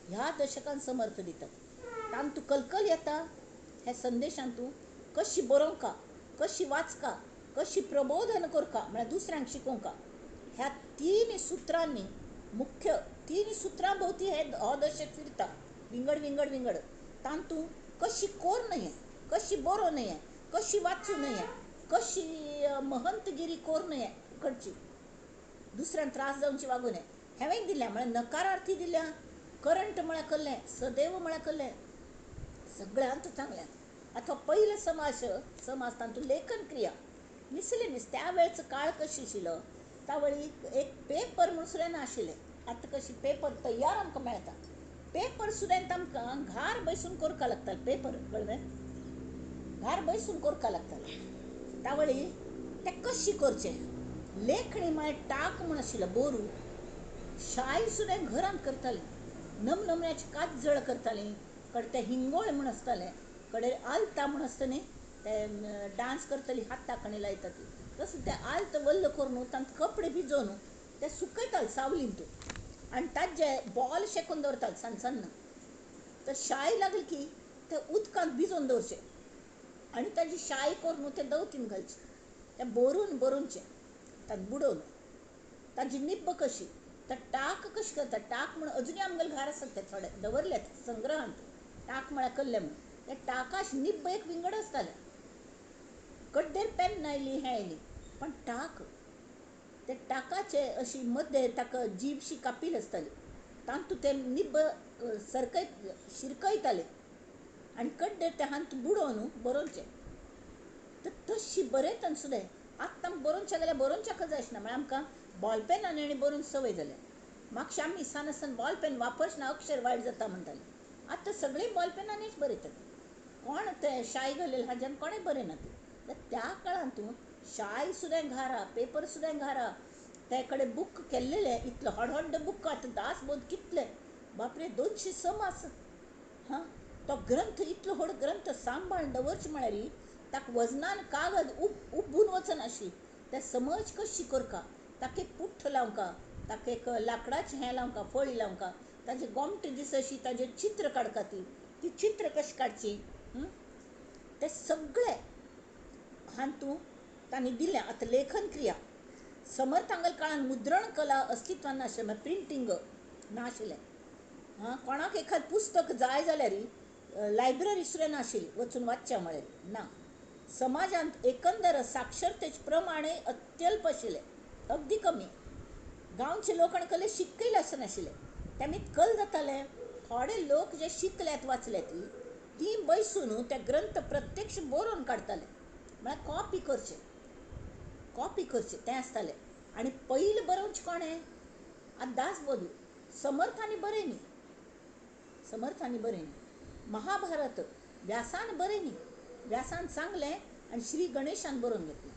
ह्या दशकान समर्थ दितात. तांतू कलकल येता ह्या संदेशांतू कशी बरोवंका, कशी वाचका, कशी प्रबोधन करका म्हळ्यार दुसऱ्यांक शिकोवंका. ह्या तीन सुत्रांनी मुख्य तीन सुत्रां भोंवती हे हो दशक फिरता विंगड विंगड विंगड. तांतू कशी कोर नये, कशी बरोवं नये, कशी वाचूं नये, कशी महंतगिरी करूं नये, करची दुसऱ्यांक त्रास जावची वागूं नये, हेंवूय दिल्या. म्हळ्यार नकारार्थी दिल्या. करंट म्हळ्यार कल्लें, सदैव म्हळ्यार कल्लें, सगळ्यांत चांगलें. आतां पयलो समाज समाज तातूंत लेखन क्रिया मिसलेनीस त्या वेळचो काळ कशी आशिल्लो त्या वेळी एक पेपर म्हूण सुद्दां नाशिल्लें. आतां कशी पेपर तयार आमकां मेळटा. पेपर सुद्दां आमकां घार बसून करपाक लागताले. पेपर कळ्ळें, घार बसून करपाक लागताले. त्या वेळी तें कशी करचें, लेखणी म्हळ्यार टाक म्हूण आशिल्लो बोरू, शाय सुद्दां घरांत करताले. नमनमण्याची काजळ करतालीं, कडे ते हिंगोळ म्हूण आसतालें, कडे आलता म्हूण आसता न्ही ते डांस करतली हाताकणी लायता ती, तसो ते आल्त वल्ल करून तांकां कपडे भिजोवन ते सुकयताले सावलीन आनी ताजे बॉल शेकून दवरताले सान सान्न. तर शाय लागली की ते उदकांत भिजोवन दवरचे आनी ताजी शाय करून ते दवतीन घालचे, ते बरून बरोवचें ताका बुडोवन. ताजी निब्ब कशी, तर टाक कशी करता, टाक म्हूण अजुनूय आमगेले घार आसात ते थोडे दवरल्यात संग्रहांत, टाक म्हळ्यार कल्ले म्हूण. ते टाकाश निब्ब एक विंगड आसताले. कड्डेर पेन आयली हें आयली, पण टाक ते टाकाचे अशी मदें ताका जीबशी कापील आसताली, तातूंत ते निब्ब सरकय शिरकयताले आनी कड्डेर ते हात बुडोवन बरोवचें. तर तशी बरयतना सुद्दां आतां आमकां बरोवचें जाल्यार बरोवच्याक जाय आशिल्लें. म्हळ्यार आमकां बॉलपेनान आनी बरोवन संवय जाल्या. मातशें आमी सान आसतना बॉलपेन वापरचना अक्षर वायट जाता म्हणटाले. आतां सगळीं बॉलपेनानीच बरयतात. कोण ते शाय घालेले हाज्यान कोणें बरयना ती. तर त्या काळांत शाय सुद्दां घारा, पेपर सुद्दां घारा, ते कडेन बूक केल्लेले इतलो व्हड व्हड बूक आतां दासबोध कितले बापरे 200 समास. हां, तो ग्रंथ इतलो व्हड ग्रंथ सांबाळून दवरचें म्हळ्यार ताका वजनान कागद उबून वचनाशी. ते समज कशी करका, ताका एक पुट्ठ लावंका, ताका एक लांकडाचें हें लावंका, फळी लावंका, ताजे गोमटे दीस अशी ताजें चित्र काडका ती ती चित्र कशी काडची ते सगळे हातूंत तांणी दिलें. आतां लेखन क्रिया समर्थांगल काळान मुद्रण कला अस्तित्वान नाशिल्लें, म्हळ्यार प्रिंटींग नाशिल्लें. आं, कोणाक एखाद पुस्तक जाय जाल्यार लायब्ररी सुद्दां नाशिल्ली वचून वाचचें म्हळ्यार ना. समाजांत एकंदर साक्षरतेचें प्रमाणय अत्यल्प आशिल्लें, अगदी कमी. गांवचे लोक आनी कसले शिकयले आसनाशिल्ले, तेमी कल जाताले. थोडे लोक जे शिकल्यात वाचल्यात ती बैसून ते ग्रंथ प्रत्यक्ष बरोवन काडटाले, म्हळ्यार कॉपी करचे, कॉपी करचे तें आसतालें. आनी पयलीं बरोवचें कोणें? आतां दासबोध समर्थांनी बरय न्ही, समर्थांनी बरय न्ही. महाभारत व्यासान बरय न्ही, व्यासान सांगलें आनी श्री गणेशान बरोवन घेतलें.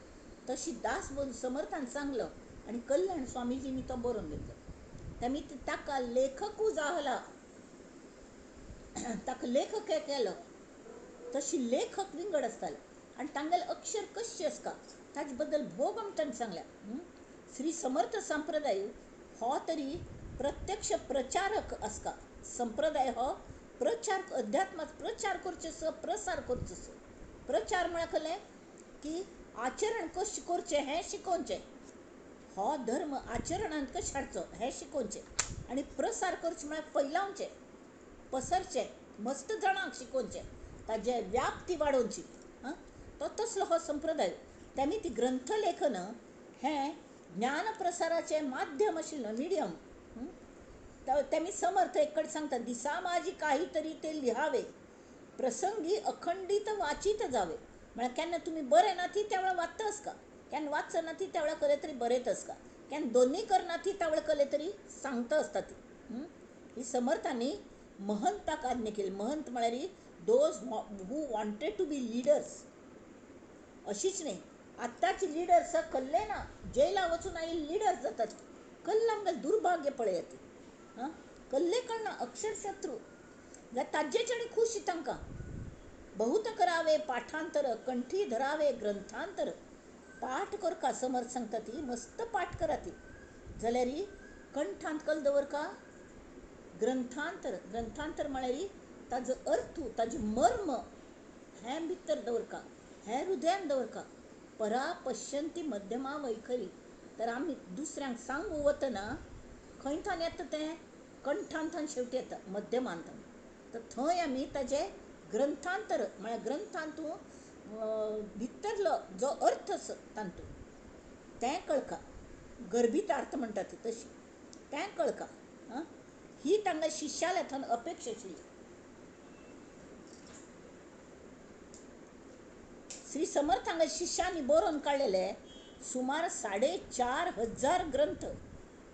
तशी दासबोध समर्थान सांगलो आनी कल्याण स्वामीजींनी तो बरोवन घेतलो. तेमी ताका लेखकूय जाला, ताका लेखक केलो. तशी लेखक विंगड आसताले आनी तांगेलें अक्षर कशें आसता ताजे बद्दल भोव आमकां सांगल्या. श्री समर्थ संप्रदाय हो तरी प्रत्यक्ष प्रचारक आसता. संप्रदाय हो प्रचार, अध्यात्माचो प्रचार करचो, प्रसार करचो. प्रचार म्हळ्यार कसलें की आचरण कशें करचें हें शिकोवचें, हो धर्म आचरणांत कशें हाडचो हें शिकोवचें, आनी प्रसार करचें म्हळ्यार फैलावचें, पसरचें, मस्त जाणांक शिकोवचें, ताजे व्याप्ती वाडोवची. आं, तो तसलो हो संप्रदाय. तेमी ती ग्रंथलेखन हें ज्ञानप्रसाराचें माध्यम आशिल्लें, मिडियम. तेमी समर्थ एक कडेन सांगता, दिसा माझी काही तरी ते लिहावे, प्रसंगी अखंडीत वाचीत जावे. म्हळ्यार केन्ना तुमी बरें ना ती त्या वेळार वाचता आसता, केन्ना वाचना ती त्या वेळार कले तरी बरयत आसता, केन्ना दोनूय करना ती त्या वेळार कले तरी सांगता आसता ती. ही समर्थांनी महंताक आज्ञा केली. महंत म्हळ्यार those who wanted to be leaders. अशीच न्ही, आत्ताची लिडर्स कल्ले ना, जेला वचून आयिल्ले लिडर्स जातात. कल्ल आमकां दुर्भाग्य पळयात. आं, कल्ले कळना, अक्षरशत्रू जाल्यार ताजेच आनी खुशी तांकां. बहुत करावे पाठांतर, कंठी धरावे ग्रंथांतर. पाठ करका समर्थ सांगता ती मस्त पाठ करा ती, जाल्यार कंठांत कल दवरका ग्रंथांतर. ग्रंथांतर म्हळ्यार ताजो अर्थ, ताजें मर्म हें भितर दवरका, हें हृदयान दवरका. परा पश्यंती मध्यमा वैखरी. तर आमी दुसऱ्यांक सांगू वतना खंय थान येता तें कंठांत शेवटी येता, मध्यमांत. तर थंय आमी ताजें ग्रंथांतर म्हळ्यार ग्रंथांतू भितरलो जो अर्थ आसा तातूंत तें कळका, गर्भितार्थ म्हणटा ती तशी तें कळका. आं, ही तांकां शिष्याल्या थंय अपेक्षा आशिल्ली. श्री समर्थांगेल्या शिष्यांनी बरोवन काडलेले सुमार 4,500 ग्रंथ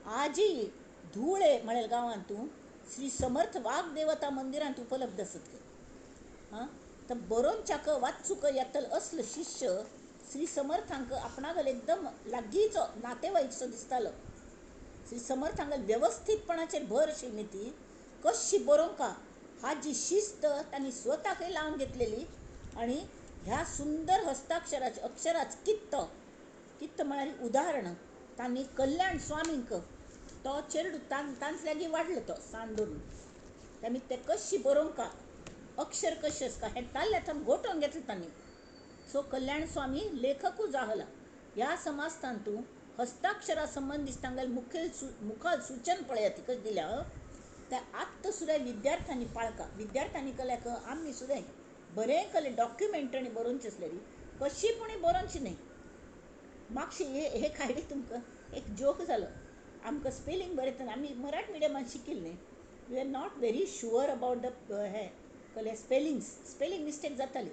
आजी धुळे म्हळ्यार गांवांतू श्री समर्थ वाग्देवता मंदिरांत उपलब्ध आसत. आं, तर बरोवच्याक वाचूक येतल असलो शिष्य श्री समर्थांक आपणागेलो एकदम लागींचो नातेवाईकसो दिसतालो. श्री समर्थांगेल वेवस्थीतपणाचेर भर आशिल्ली ती कशी बरोवंका हाजी शिस्त तांणी स्वताकय लावन घेतलेली. आनी ह्या सुंदर हस्ताक्षराचे अक्षराच कित्त, कित्त म्हळ्यार उदाहरण तांणी कल्याण स्वामींक तो चेरडू तांचे लागीं वाडलो तो सान धरून, तेमी ते कशी बरोवंका अक्षर कशें आसता हें ताल्ल्या थंय गोठोवन घेतलें तांणी. सो कल्याण स्वामी लेखकूय जाला. ह्या समाजतांतू हस्ताक्षरा संबंदीत तांगेलें मुखेल मुखाल सूचन पळयात कशें दिल्या त्या आत्तां सुद्दां विद्यार्थ्यांनी पाळका. विद्यार्थ्यांनी कल्याक आमी सुद्दां बरें कले डॉक्युमेंट आनी बरोवचें आसल्यार कशी पूण बरोवची न्ही. मातशी हे काडली तुमकां एक जोक जालो. आमकां स्पेलिंग बरयतना आमी मराठी मिडियमान शिकिल्ले न्ही, we are not very sure about the हें कले स्पेलिंग्स, स्पेलिंग मिस्टेक जाताली.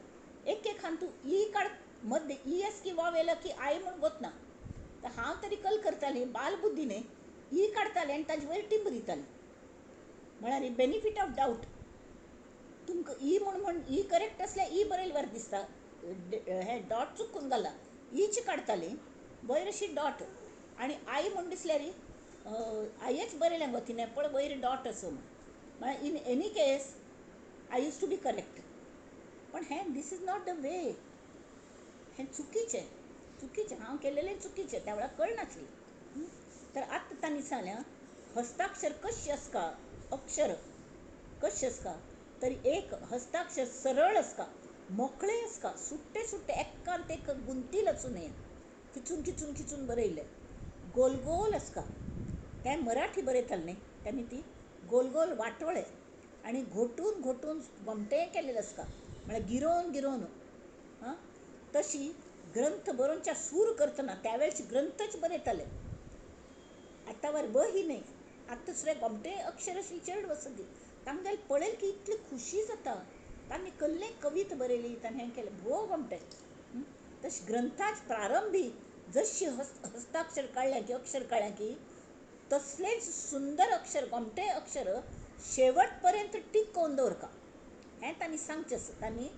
एक एक हातूंत ई काड मध्य ई एस की वाव येयलो की I म्हूण गोतना. तर हांव तरी कल करतालें बालबुद्धी न्ही, ई काडटालें आनी ताजे वयर टिंब दितालें. म्हळ्यार बेनिफीट ऑफ डावट, तुमकां ई म्हूण म्हण ई करेक्ट आसल्यार ई बरयलें बरें दिसता, हें डॉट चुकून घाला ईच काडटालीं वयर अशी डॉट आनी आई म्हूण दिसल्यार आयच बरयलें गो तिणें पळय वयर डॉट आसा म्हूण. म्हळ्यार in any case I use to be correct. पण हें this is not the way, हें चुकीचें, चुकीचें हांव केलेलें चुकीचें, त्या वेळार कळनासलें. तर आतां तांणी सांगलें हस्ताक्षर कशें आसता अक्षर कशें आसता तरी एक हस्ताक्षर सरळ आसता, मोकळें आसता, सुट्टे सुट्टे एकांत एक गुंतील आसूं नये, खिचून खिचून खिचून बरयल्लें गोल गोल आसता. तें मराठी बरयतालें न्ही, तेमी ती गोल गोल वाटोळे आनी घोटून घोटून गोमटें केल्लें आसता, म्हळ्यार गिरोवन गिरोवन. आं, तशी ग्रंथ बरोवच्या सूर करतना त्या वेळची ग्रंथच बरयताले. आतां वर वही न्ही, आतां दुसरें गोमटें अक्षर अशी चेड वसती तांगेलें पळयल की इतली खुशी जाता. तांणी कसलें कविता बरयली, तांणी हें केलें भोव गोमटें. तशें ग्रंथाच प्रारंभी जशी हस्ताक्षर काडलें की अक्षर काडलें की तसलेंच सुंदर अक्षर गोमटें अक्षर शेवट पर्यंत टिकोवन दवरता हें तांणी सांगचें आसा. तांणी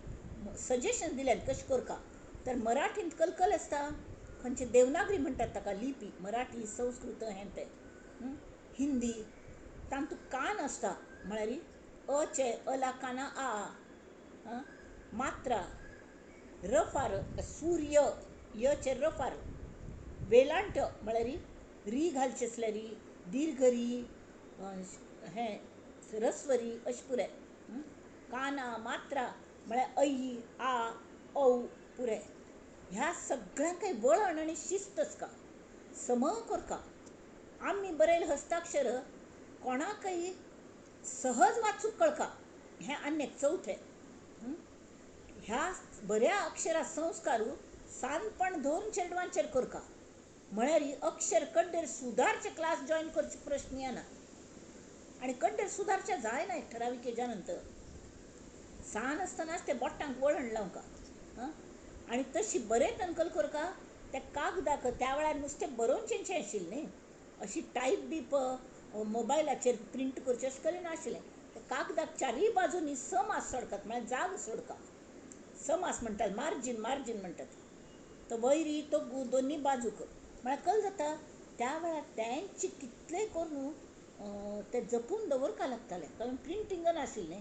सजेशन दिलें कशें करता. तर मराठींत कलकल आसता, खंयचे देवनागरी म्हणटात ताका लिपी, मराठी संस्कृत हें तें, हिंदी तातूंत कान आसता, म्हळ्यार अ चे अला काना आ, मात्रा, रफार सूर्य यचे रफार, वेलांट म्हळ्यार री घालचे आसल्यार दीर्घ री, हें रस्वरी अशें पुराय, काना मात्रा म्हळ्यार ऐ आ औ पुराय. ह्या सगळ्यांकय वळण आनी शिस्त आसता, सम करता. आमी बरयलें हस्ताक्षर कोणाकय सहज वाचूंक कळटा हें आनी एक चवथें. ह्या बऱ्या अक्षरा संस्कार सानपण धरून चेडवांचेर करता, म्हळ्यार अक्षर कड्डेर सुदारचे क्लास जॉयन करचे प्रश्न येना आनी कड्डेर सुदारचे जायना एक ठरावीक एजा नंतर. सान आसतनाच ते बोटांक वळण लावंका आनी तशी बरें तनकल करता. त्या कागदाक त्या वेळार नुस्तें बरोवचें आशिल्लें न्ही, अशी टायप बी मोबायलाचेर प्रिंट करचें अशें कडेन नाशिल्लें. त्या कागदाक चारूय बाजूनी समास सोडकात, म्हळ्यार जाग सोडका, समास म्हणटात, मार्जीन मार्जीन म्हणटात. तो वयरी तो दोन्ही बाजूक म्हळ्यार कल जाता. त्या वेळार तेंचे कितलें करून ते जपून दवरपा लागतालें, कारण प्रिंटींग नाशिल्लें.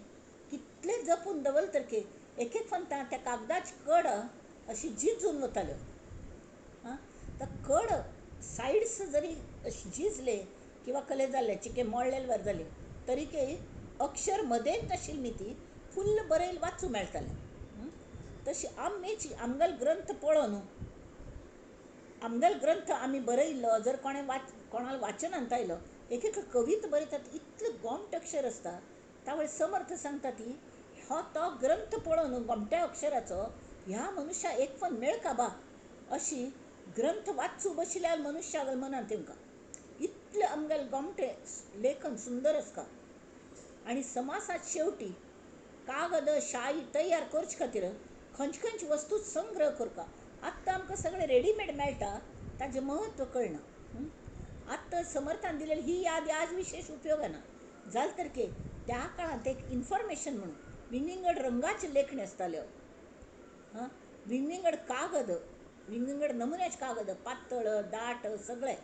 कितलें जपून दवरलें तर एक एक फंता त्या कागदाची कड अशी झिजून वताल्यो. आं, तर कड सायड्स जरी अशी झिजले किंवा कले जाल्ले चिके मोडलेले वर जाले तरी के अक्षर मदेंत आशिल्ली न्ही ती फुल्ल बरयल वाचूं मेळटालें. तशी आमीच आमगेलो ग्रंथ पळोवन आमगेलो ग्रंथ आमी बरयल्लो जर कोणें कोणाक वाचनांत आयलो, एक एक कविता बरयतात इतलें गोमटें अक्षर आसता. त्या वेळार समर्थ सांगता ती हो तो ग्रंथ पळोवन गोमट्या अक्षराचो ह्या मनुष्या एक पण मेळका बा अशी ग्रंथ वाचूं बशिल्ल्या मनुष्याक मनांत तेंकां इतलें आमगेलें गोमटें लेखन सुंदर आसता. आनी समासात शेवटी कागद शाई तयार करचे खातीर खंयचे खंयचे वस्तू संग्रह करता. आत्तां आमकां सगळें रेडीमेड मेळटा, ताजें म्हत्व कळना. आत्तां समर्थान दिलेली ही यादी आज विशेश उपयोगाना जालें तर के त्या काळांत एक इन्फॉर्मेशन म्हणून विंगविंगड रंगाचे लेखणी आसताल्यो, हां, विंगविंगड कागद, विंगविंगड नमुन्याचे कागद, पातळ दाट सगळे,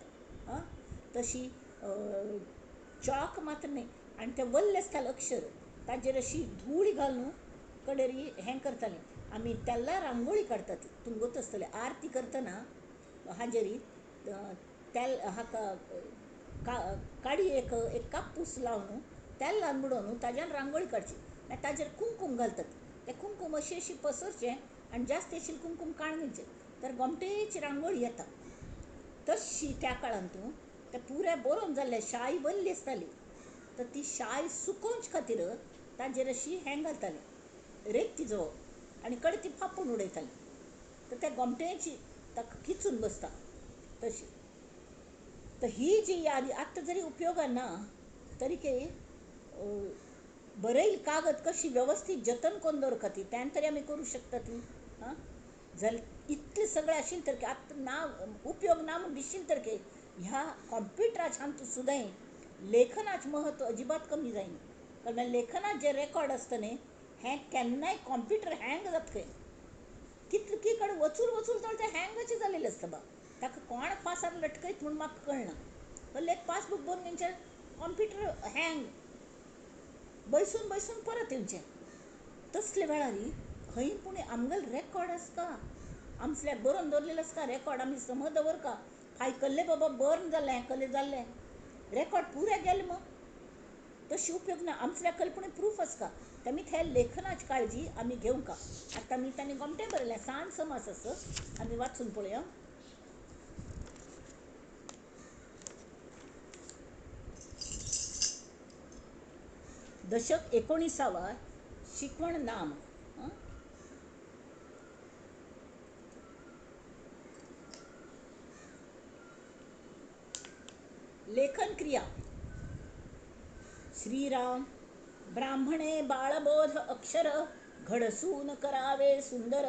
हां, तशी चॉक मात्र न्ही. आनी ते वल्ले आसताले अक्षर, ताजेर अशी धूळ घालून कडेरी हें करतालीं आमी. तेल्ला रांगोळी काडटात तुमगोत आसतले आरती करतना हाजेरी तेल हाका काडी एक एक कापूस लावन तेल लावन बुडोवन ताज्यान रांगोळी काडची. मागीर ताजेर कुंकूम घालतात, तें कुंकूम अशी अशी पसरचें आनी जास्त अशी कुंकूम काडून घेवचें तर गोमटेची रांगोळी येता. तशी त्या काळांत ते पुरे बरोवन जाल्ले शाय वल्ली आसताली, तर ती शाय सुकोवचे खातीर ताजेर अशी हें घालताली रेती जवळ आनी कडेन ती फापून उडयताली, तर त्या गोमटेची ताका खिचून बसता तशी. तर ही जी यादी आत्तां जरी उपयोगाक ना तरी के बरयल कागद कशी व्यवस्थीत जतन करून दवरता ती त्यान तरी आमी करूं शकता ती. हां, जाल्यार इतलें सगळें आशिल्लें तर आतां ना उपयोग ना म्हूण दिशिल्लें तर ह्या कॉम्प्युटराच्या हातूंत सुद्दां लेखनाचें म्हत्व अजिबात कमी जायना. कारण लेखनात जें रेकॉर्ड आसता न्ही हें केन्नाय कॉम्प्युटर हँग जाता खंय, कितले की कडेन वचून वचून तर तें हँगच जालेलें आसता बा. ताका कोण फासार लटकयत म्हूण म्हाका कळना. कहलें एक पासबूक बरोवन घेवचें, कॉम्प्युटर हँग बैसून बैसून परत येवचें. तसले वेळार खंय पूण आमगेलो रेकॉर्ड आसता, आमसल्याक बरोवन दवरलेलो आसता रेकॉर्ड, आमी समज दवरता फाय कल्ले बाबा बर्न जालें कल्ले जाल्लें रेकॉर्ड पुरें गेलें मग. तशी उपयोग ना. आमच्या कल्पने प्रूफ आसता. तेमी त्या लेखनाची काळजी आमी घेवंक. आतां आमी तांणी गोमटें बरयलें सान समास आसा, आमी वाचून पळोवया. दशक 19वा शिकवण नाम. लेखन क्रिया. श्रीराम ब्राह्मणे बाळबोध अक्षर घडसून करावे सुंदर,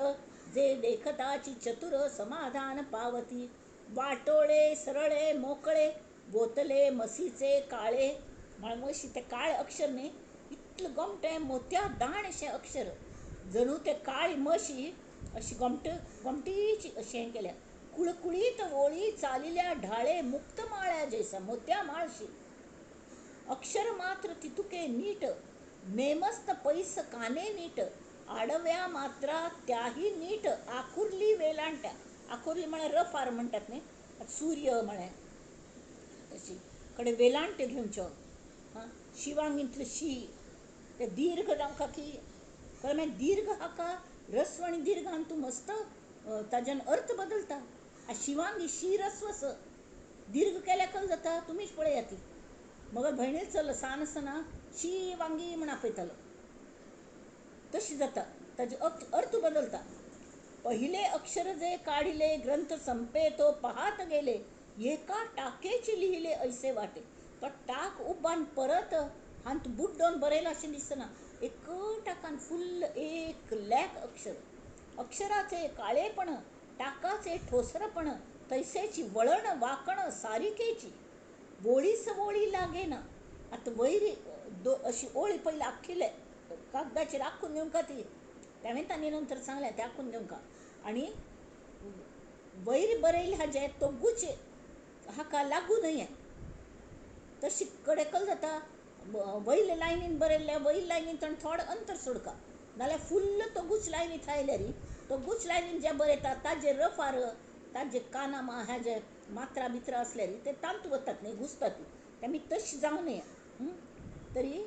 जे देखताची चतुर समाधान पावती. वाटोळे सरळे मोकळे बोतले मसीचे काळे. म्हशी ते काळे अक्षर न्ही, इतलें गोमटें मोत्या दाण अशें अक्षर, जणू ते काळी म्हशी अशी गोमटे गोमटीची अशें हें केल्या. कुळकुळीत वोळी चालिल्या ढाळे मुक्त माळ्या जैसा मोत्या माळशी. अक्षर मात्र तितुके नीट नेमस्त पैस काने नीट, आडव्या मात्रा त्याही नीट आखुरली वेलांट्या. आखुरली म्हळ्यार रफ आर म्हणटात न्ही, सूर्य म्हळ्यार तशी कडे वेलांट्यो घेवच्यो. हां, शिवांगींतलें शी ते दीर्घ जावंक की कळ्ळें मागीर दीर्घ हाका रस्व आनी दीर्घ आनी तूं मस्त ताज्यान अर्थ बदलता. शिवांगी शी रस्व स दीर्घ केल्यार कल जाता, तुमीच पळयात ती. मगर भयणीच चलो सान आसतना शी वांगी म्हण आपयतालो, तशी जाता, ताजे अर्थ बदलता. पहिले अक्षर जे काढिले ग्रंथ संपे तो पाहत गेले, एका टाकेची लिहिले ऐसे वाटे. तो टाक उबान परत हांत बुड्डोन बरयला अशें दिसना, एक टाकान फुल्ल 1 लाख अक्षर. अक्षराचे काळेपण टाकाचे ठोसरपण तैसेची वळण वाकण सारिकेची. वोळीस वोळी लागेना. आतां वयरी अशी ओळी पयली आख्खिले कागदाचेर आखून दिवंक ती तेणें तांणी नंतर सांगलें तें आखून दिवंक. आनी वयर बरयलें हाजें तो गुच हाका लागू न्हय, तशी कडेकल जाता. वयले लायनीन बरयल्लें वयले लायनीन ताणें थोडें अंतर सोडका, नाल्यार फुल्ल तो गुच लायनीत आयल्यार तो गुच लायनीन जें बरयता ताजेर रफार ताजे काना हाजे मात्रा बित्रा आसल्यार ते तांत वतात न्ही, घुसतात ती. आमी तशी जावं नये. तरी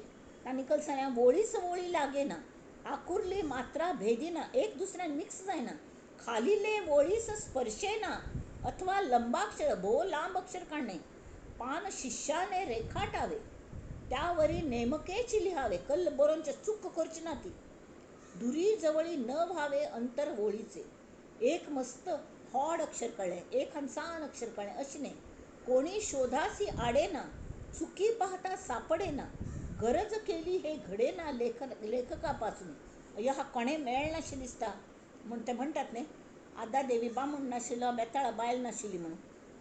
तांणी कल सांगलें वोळीस वोळी लागेना, आकुरली मात्रा भेदिना, एक दुसऱ्यान मिक्स जायना, खालिले वोळीस स्पर्शेना अथवा लंबाक्षर भोव लांब अक्षर काडणे, पान शिष्याने रेखाटावे त्यावरी नेमकेची लिहावे, कल्ल बरोवचे चूक करची ना ती, दुरी जवळी न व्हावे अंतर वोळीचे. एक मस्त हॉड अक्षर कळ्ळें, एक हंसान अक्षर कळ्ळें अशें न्ही. कोणी शोधासी आडेना, चुकी पाहता सापडेना, गरज केली हे घडेना लेखकापासून. अय्यो हा कोणें मेळनाशें दिसता म्हूण ते म्हणटात न्ही, आदा देवी बामूण नाशिल्लो बेताळा बायल नाशिल्ली म्हणून.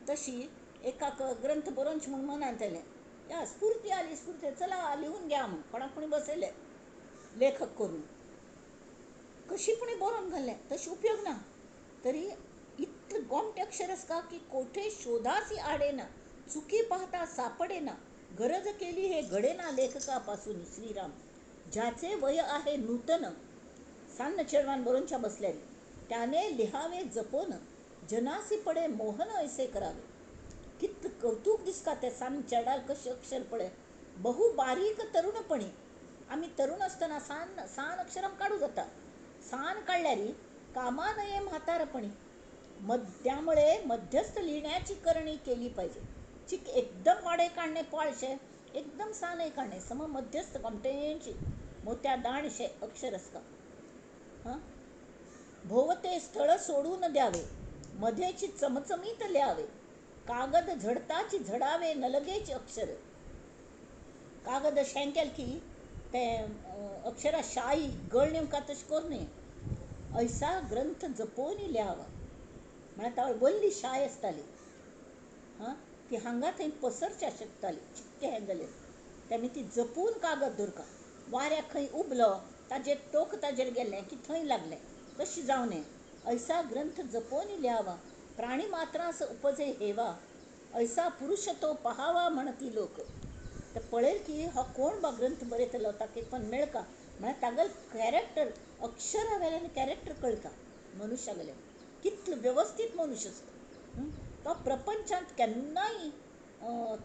तशी एकाक ग्रंथ बरोवंच म्हूण मनांत आयलें, या स्फूर्ती आली, स्फूर्ती चला लिहून घ्या म्हूण कोणाक कोणी बसयलें लेखक करून, कशी पुणी बरोवन घाल्लें, तशी उपयोग ना. तरी इतलें गोमटें अक्षर आसता की कोठे शोधासी आडेना, चुकी पाहता सापडेना, गरज केली हे घडेना लेखकापासून. श्रीराम ज्याचे वय आहे नूतन सान्न चेडवान बरोवच्या बसल्यारी, त्याने लिहावे जपोन, जनासी पडे मोहन ऐसे करावे. कित कौतुक दिसता त्या सान चेडार कशें अक्षर पळय, बहु बारीक तरुणपणी. आमी तरुण आसतना सान सान अक्षरां काडूं जाता, सान काडल्यार कामा नये म्हातारपणी. त्यामुळे मध्यस्थ लिहिण्याची करणी केली पाहिजे. चिक एकदम वाडे काडणे पाळशे, एकदम सानय काडणे, सम मध्यस्थ गोमटेंची मोत्या दाणशे अक्षर आसता. हां, भोवते स्थळ सोडून द्यावे, मध्येची चमचमीत लिहावे, कागद झडताची झडावे नलगेची अक्षर. कागद शेंकेल की ते अक्षरा शाई गळणे का तशें करूं नये. ऐसा ग्रंथ जपोवन लिहावा. म्हळ्यार तावळ वल्ली शाय आसताली, हां, ती हांगा थंय पसरच्या शकताली चिक्के हें जालें. तेमी ती जपून कागद दवरका. वाऱ्याक खंय उबलो ताजेर टोक ताजेर गेलें की थंय लागलें, तशें जावं नये. ऐसा ग्रंथ जपोवन लिहावा, प्राणी मात्रास उपजे हेवा, ऐसा पुरुष तो पहावा म्हणती लोक. तर पळयल की हो कोण बा ग्रंथ बरयतलो, ताका पण मेळका म्हळ्यार तागेलें कॅरेक्टर अक्षरा वेल्यान कॅरेक्टर कळटा मनुष्यागेलें, कितलो वेवस्थीत मनुष्य आसता तो. प्रपंचांत केन्नाय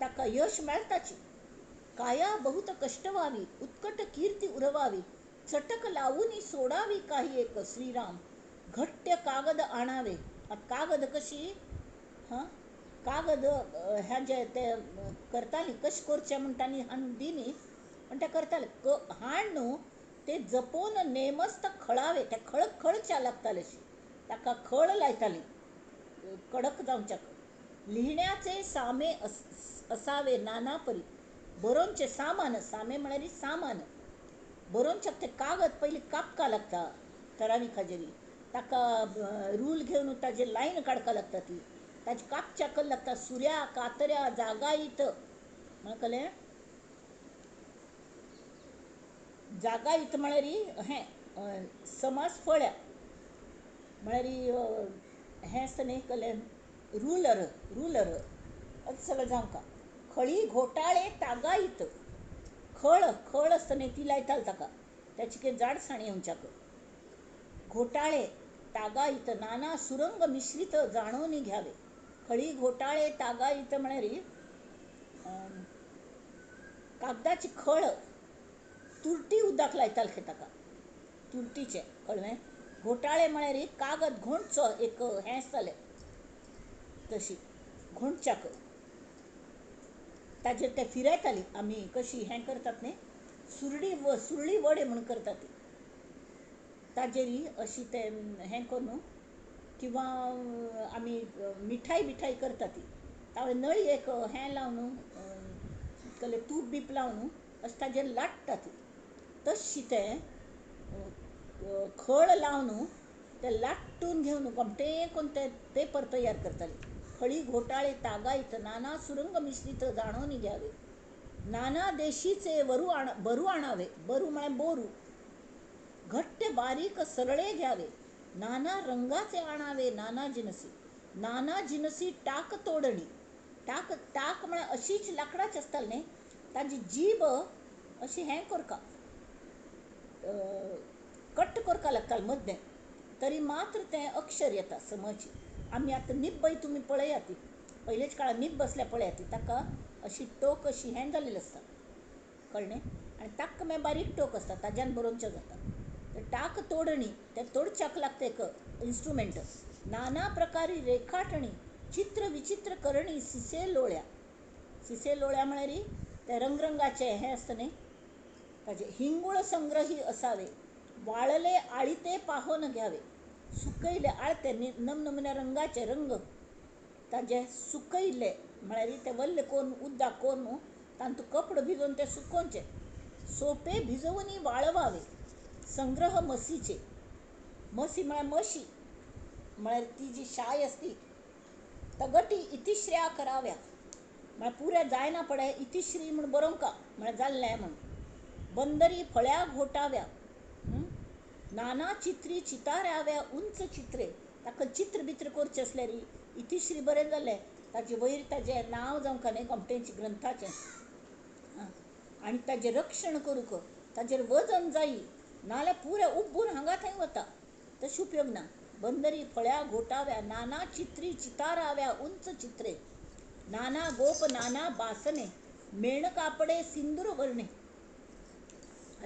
ताका यश मेळटाची. काया बहुत कष्ट व्हावी, उत्कट कीर्ती उरवावी, चटक लावून सोडावी काही एक. श्रीराम. घट्ट कागद आणावे. कागद कशी, हां, कागद ह्या जे ते करताली कशें करचें म्हूण तांणी हाडून दिली पण ते करताले. हाड न्हू ते जपोवन नेमस्त खळावे. ते खळ खळच्या लागताले अशी, ताका खळ लायताली कडक जावच्याक. लिहिण्याचे सामे असावे नाना परी. बरोवचें सामान, सामे म्हळ्यार सामान. बरोवच्याक ते कागद पयलीं कापका लागता तरावी खाजेरी, ताका रूल घेवन ताजेर लायन काडपा लागता ती, ताजे कापच्याक लागता सुऱ्या कातऱ्या जागायत. म्हाका कळ्ळें? जागायत म्हळ्यार हें समास फळ्या म्हळ्यार हें आसता न्ही कळ्ळें, रुलर रुलर अशें सगळें जावंका. खळी घोटाळे तागायत. खळ खळ आसता न्ही ती लायताले ताका, ताची कितें जाडसाण येवच्याक. घोटाळे तागायत नाना सुरंग मिश्रीत जाणून घ्यावे. खळी घोटाळे तागायत म्हळ्यार कागदाची खळ तुरटी उदक लायताले खंय ताका, तुरटीचें. कळ्ळें? घोटाळे म्हळ्यार कागद घोणचो एक हें आसतालें तशी घोणच्याक, ताजेर ते फिरयताली आमी कशी हें करतात न्ही, सुरडी सुरळी वडे म्हूण करतात ती, ताजेर अशी ते हें करून किंवां आमी मिठाई बिठाई करतात ती, तावळ नळी एक हें लावन कसलें तूप बीप लावन अशें ताजेर लाट्टा ती, तशी तें खळ लावन तें लाट्टून घेवन गोमटें करून तें पेपर तयार करताले. खळी घोटाळे तागायत नाना सुरंग मिश्रीत जाणून घ्यावे. नाना देशीचे वरू आण बरू आणावे. बरू म्हळ्यार बोरू. घट्ट बारीक सरळे घ्यावे. नाना रंगाचे आणावे नाना जिनसी. नाना जिनसी टाक तोडणी. टाक टाक म्हळ्यार अशीच लांकडाची आसताली न्ही, ताजी जीब अशी हें करका कट करका लागतालें मद्दें, तरी मात्र तें अक्षर येता समज. आमी आतां निब्बय तुमी पळयात ती, पयलेच काळार निब्ब आसल्यार पळयात ती, ताका अशी टोक अशी हें जाल्लेली आसता. कळ्ळें? आनी ताका मागीर बारीक टोक आसता, ताज्यान बरोवचें जाता. तर टाक तोडणी तें तोडच्याक लागता एक इन्स्ट्रुमेंट. नाना प्रकारी रेखाटणी चित्र विचित्र करणी सिसे लोळ्या. सिसे लोळ्या म्हळ्यार ते रंगरंगाचे हें आसता न्ही ताजे. हिंगुळ संग्रही असावे. वाळले आळीते पाहोन घ्यावे. सुकयले आळते नमनमुन्या रंगाचे रंग ताजे सुकयले म्हळ्यार ते वल्ले करून उदक करून तांतूं कपडो भिजोवन ते सुकोवचे. सोपे भिजोवन वाळवावे. संग्रह मसीचे. मसी म्हळ्यार मशी म्हळ्यार ती जी शाय आसती. तगटी इतिश्र्या कराव्या म्हळ्यार पुऱ्या जायना पडे इतिश्री म्हूण बरोवंका म्हळ्यार जाल्लें म्हूण. बंदरी फळ्या घोटाव्या. नाना चित्री चिताराव्या उंच चित्रे. ताका चित्र बित्र करचें आसल्यार इतिश्री बरें जालें, ताजे वयर ताजें नांव जावंक न्ही गोमटेंचें ग्रंथाचें, आनी ताजें रक्षण करूंक ताजेर वजन जायी, नाजाल्यार पुरें उब्बून हांगा थंय वता, तशें उपयोग ना. बंदरी फळ्या घोटाव्या नाना चित्री चिताराव्या उंच चित्रे. नाना गोप नाना बासने मेण कापडे सिंदूर वर्णे.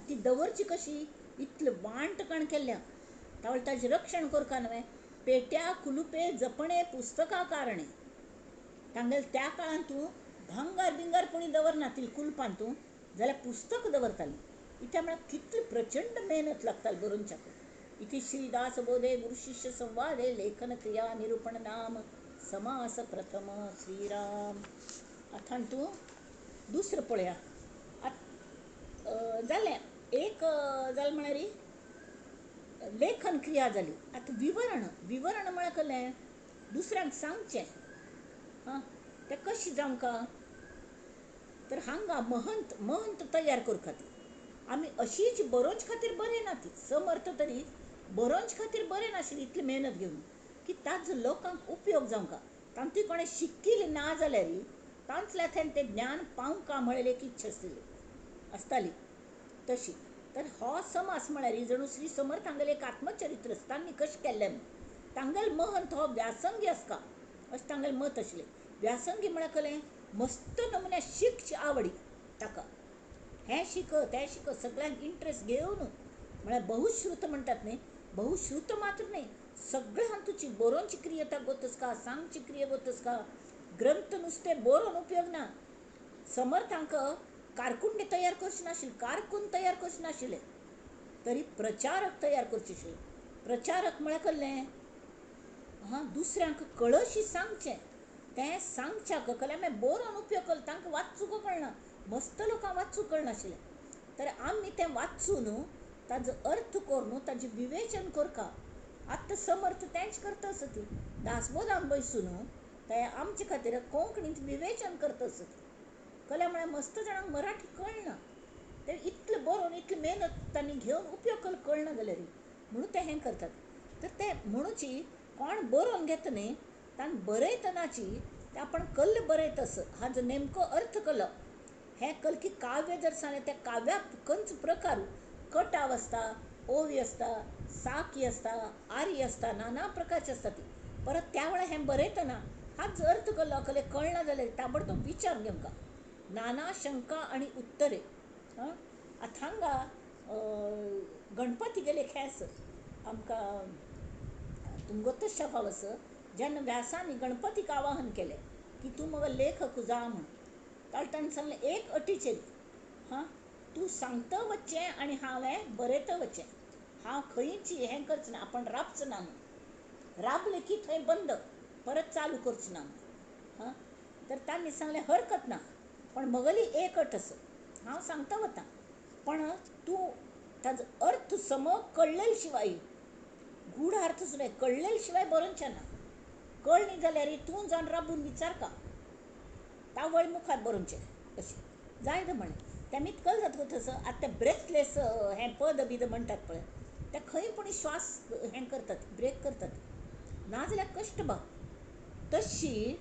ती दवरची कशी इतलें वांट कण केल्ल्या, तावळ ताजें रक्षण करका न्हय. पेट्या कुलुपे जपणे पुस्तका कारणे. तांगेले त्या काळांत तूं भांगार बिंगार कोणी दवरना ती कुलपान तूं जाल्यार पुस्तक दवरताली. इत्या म्हळ्यार कितली प्रचंड मेहनत लागताली बरोवच्याक. इति श्री दासबोधे गुरुशिष्य संवादे लेखन क्रिया निरूपण नाम समास प्रथम. श्रीराम. आतां तूं दुसरें पळया. आतां जालें एक जालें म्हळ्यार लेखन क्रिया जाली. आतां विवरण. विवरण म्हळ्यार कसलें, दुसऱ्यांक सांगचें. हां, तें कशें जावंका तर हांगा महंत महंत तयार करूं खातीर आमी अशीच बरोवचे खातीर बरें ना ती समर्थ तरी बरोवचे खातीर बरें नाशिल्ली इतली मेहनत घेवन की ताजो लोकांक उपयोग जावंका. तांतूय कोणें शिकिल्लें ना जाल्यार तांतल्यान तें ज्ञान पावंका म्हळ्ळेली एक इच्छा आसली आसताली तशी. तर हो समास म्हळ्यार जणू श्री समर्थ हांगेलें एक आत्मचरित्र तांणी कशें केल्लें. तांगेलो महंत हो व्यासंगी आसता अशें तांगेलें मत आशिल्लें. व्यासंगी म्हळ्यार कसलें, मस्त नमुन्या शिकची आवडी ताका. हें शिक तें शिक सगळ्यांक इंट्रस्ट घेवन म्हळ्यार बहुश्रुत म्हणटात न्ही, बहुश्रुत मात्र न्ही, सगळें हातूची बरोवची क्रिया ताका गोतस का, सांगची क्रिया गोतस का. ग्रंथ नुस्तें बरोवन उपयोग ना. समर्थांक कारकुंडे तयार करचे नाशिल्ले, कारकून तयार करचे नाशिल्ले, तरी प्रचारक तयार करचे आशिल्ले. प्रचारक म्हळ्यार कसलें? हां, दुसऱ्यांक कळशी सांगचें, तें सांगच्याक कळ्ळें मागीर बरोवन उपयोग कल तांकां वाचूंक कळना, मस्त लोकांक वाचूंक कळनाशिल्लें. तर आमी तें वाचून ताजो अर्थ करून ताजें विवेचन करका. आतां समर्थ तेंच करता आसा ती दासबोधान बैसून ते आमचे खातीर कोंकणींत विवेचन करता आसा ती. कळ्ळें म्हळ्यार मस्त जाणांक मराठी कळना, ते इतलें बरोवन इतली मेहनत तांणी घेवन उपयोग कळना जाल्यार म्हणून ते हें करतात. तर ते म्हणूची कोण बरोवन घेता न्ही तांणी बरयतनाची ते आपण कल्ल बरयत आस हाजो नेमको अर्थ कलो. हें कल की काव्य जर सांगलें त्या काव्याक खंयचो प्रकार कटाव आसता, ओवी आसता, साकी आसता, आरी आसता, नाना प्रकारचे आसता ती. परत त्या वेळार हें बरयतना हाजो अर्थ कलो कले कळना जाल्यार ताबडतोब विचार घेवंका नाना शंका आनी उत्तरे. आं, आतां हांगा गणपती गेले खेस आमकां तुमगोतशा फाव आसा. जेन्ना व्यासांनी गणपतीक आवाहन केलें की तूं मगो लेखक जा म्हूण, ताणें ताणें सांगलें एक अटीचेर, हां, तूं सांगता वचचें आनी हांवें बरयता वचचें, हांव खंयची हें करचें ना, आपण राबचो ना म्हूण, राबलें की थंय बंद, परत चालू करचो ना म्हूण. हां, तर तांणी सांगलें हरकत ना, पण म्हगेली एक अट आसा, हांव सांगता वता पण तूं ताजो अर्थ सम कळ्ळेल शिवाय, गूढ अर्थ सुद्दां कळ्ळेल शिवाय बरोवचें ना, कळ्ळी जाल्यार तूं जावन राबून विचारका, तावळ मुखार बरोवचें अशें जाय म्हणलें. तेमी कल जाता तसो आतां ते ब्रेथलेस हें पद बीद म्हणटात पळय, ते खंय पूण श्वास हें करतात, ब्रेक करतात, नाजाल्यार कश्ट बा. तशी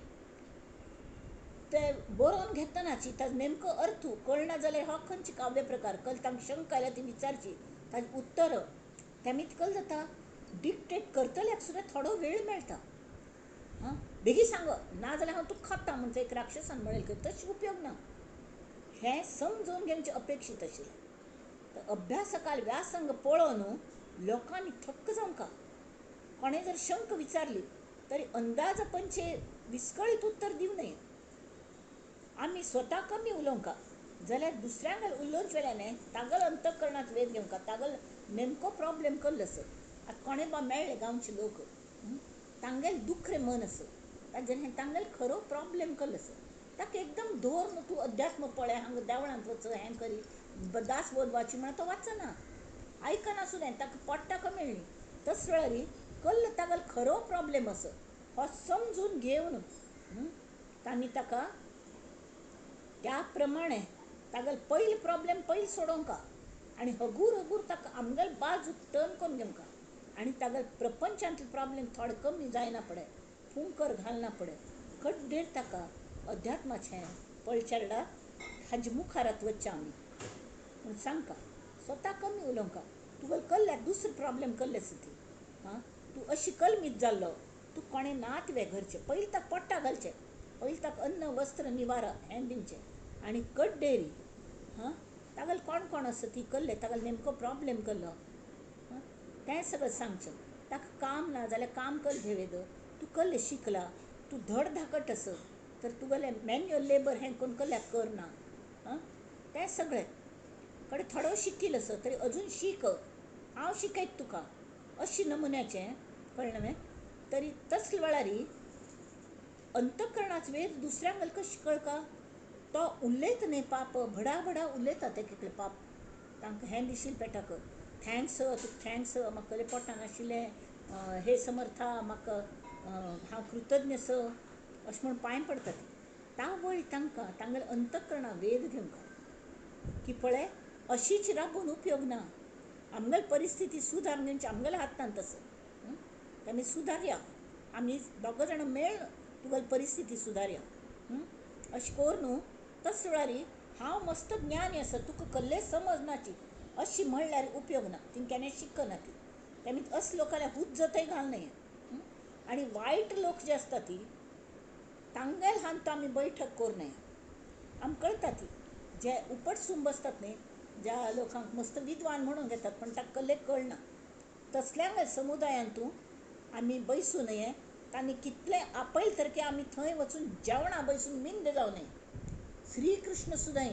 ते बरोवन घेतनाची ताजो नेमको अर्थ कळना जाल्यार हो खंयचे काव्य प्रकार कल तांकां शंका आयल्यार ती विचारची, ताजें उत्तर तेमी कल जाता. डिक्टेट करतल्याक सुद्दां थोडो वेळ मेळटा. हां, बेगीन सांग नाजाल्यार हांव तुका खाता म्हणजे एक राक्षसान म्हणलें खंय, तशें उपयोग ना. हें समजून घेवचें अपेक्षीत आशिल्लें. तर अभ्यासकाल व्यासंग पळोवन लोकांनी थक्क जावंका. कोणें जर शंक विचारली तरी अंदाजपणचे विस्कळीत उत्तर दिवं नये. आमी स्वता कमी उलोवंका जाल्यार दुसऱ्यांक उलोवचे वेल्यान तागल अंतकरणांत वेध घेवंका, तागल नेमको प्रॉब्लेम कसलो आसा. आतां कोणें बा मेळ्ळे गांवचे लोक, तांगेलें दुखरें मन आसा, ताजेर हें तांगेलो खरो प्रॉब्लेम कसलो आसा, ताका एकदम दवर तूं अध्यात्म पळय, हांगा देवळांत वच, हें करी, दासबोध वाची म्हणून तो वाचना, आयकना सुद्दां, ताका पोट्टाक मेळ्ळी. तस वेळार कल्ल तागेलो खरो प्रॉब्लेम आसा हो समजून घेवन तांणी ताका त्या प्रमाणे तागेलो पयलो प्रॉब्लेम पयलीं सोडोवंका आनी हगूर हगूर ताका आमगेले बाजू टर्न करून घेवंका आनी तागेले प्रपंचांतले प्रॉब्लेम थोडे कमी जायना पडे, फुंकर घालना पडे, कड्डेर ताका अध्यात्माचें पळचेरडा हाजे मुखारात वचचें आमी म्हूण सांगका. स्वता कमी उलोवंका, तुगेलो कल्ल्याक दुसरो प्रॉब्लेम कसले आसा ती. हां, तूं अशी कलमीत जाल्लो, तूं कोणें नात वे घरचें, पयलीं ताका पोट्टा घालचें, पयलीं ताका अन्न वस्त्र निवारा हें दिवचें आनी कड्डेरी. हां, तागेलो कोण कोण आसा ती कल्ले, तागेलो नेमको प्रॉब्लेम कसलो तें सगळें सांगचें. ताका काम ना जाल्यार काम कल घेवेद, तूं कल्ले शिकला, तूं धड धाकट आसा तर तुगेलें मॅन्युअल लेबर हें कोण कल्ल्याक करना. आं, तें सगळें कडेन थोडो शिकील आसा तरी अजून शीक, हांव शिकयत तुका अशी नमुन्याचें कळ्ळें न्हय. तरी तसले वेळार अंतकरणाचो वेध दुसऱ्यांक कशें कळका, तो उलयता न्हय पाप भडा भडा उलयता ते कितले पाप, तांकां हें दिशील पेटाक thanks, तुका thanks, म्हाका कसलें पोटान आशिल्लें, हे समर्था म्हाका हांव कृतज्ञ आसा अशें म्हूण पांय पडटा ती. तावळ तांकां तांगेले अंतकरणा वेध घेवंका की पळय अशीच राबून उपयोग ना, आमगेली परिस्थिती सुदारून घेवची आमगेल्या हातांत आसा, आमी सुदारया, आमी दोगां जाणां मेळून तुगेली परिस्थिती सुदारया अशें करून तस वेळार हांव मस्त ज्ञानी आसा तुका कसलें समज नाची अशी म्हणल्यार उपयोग ना, ती केन्ना शिकना ती. तेमी असले लोकांक हुज्जतय घाल न्हय. आनी वायट लोक जे आसता ती तांगेल हांत आमी बैठक करूं नये. आमकां कळटा ती जे उपटसून बसतात न्ही, ज्या लोकांक मस्त विद्वान म्हणून घेतात पण ताका कल्लेक कळना, तसल्यांक समुदायांतू आमी बैसूं नये. तांणी कितलें आपयल तरके आमी थंय वचून जेवणां बैसून मिंद जावं नये. श्रीकृष्ण सुद्दां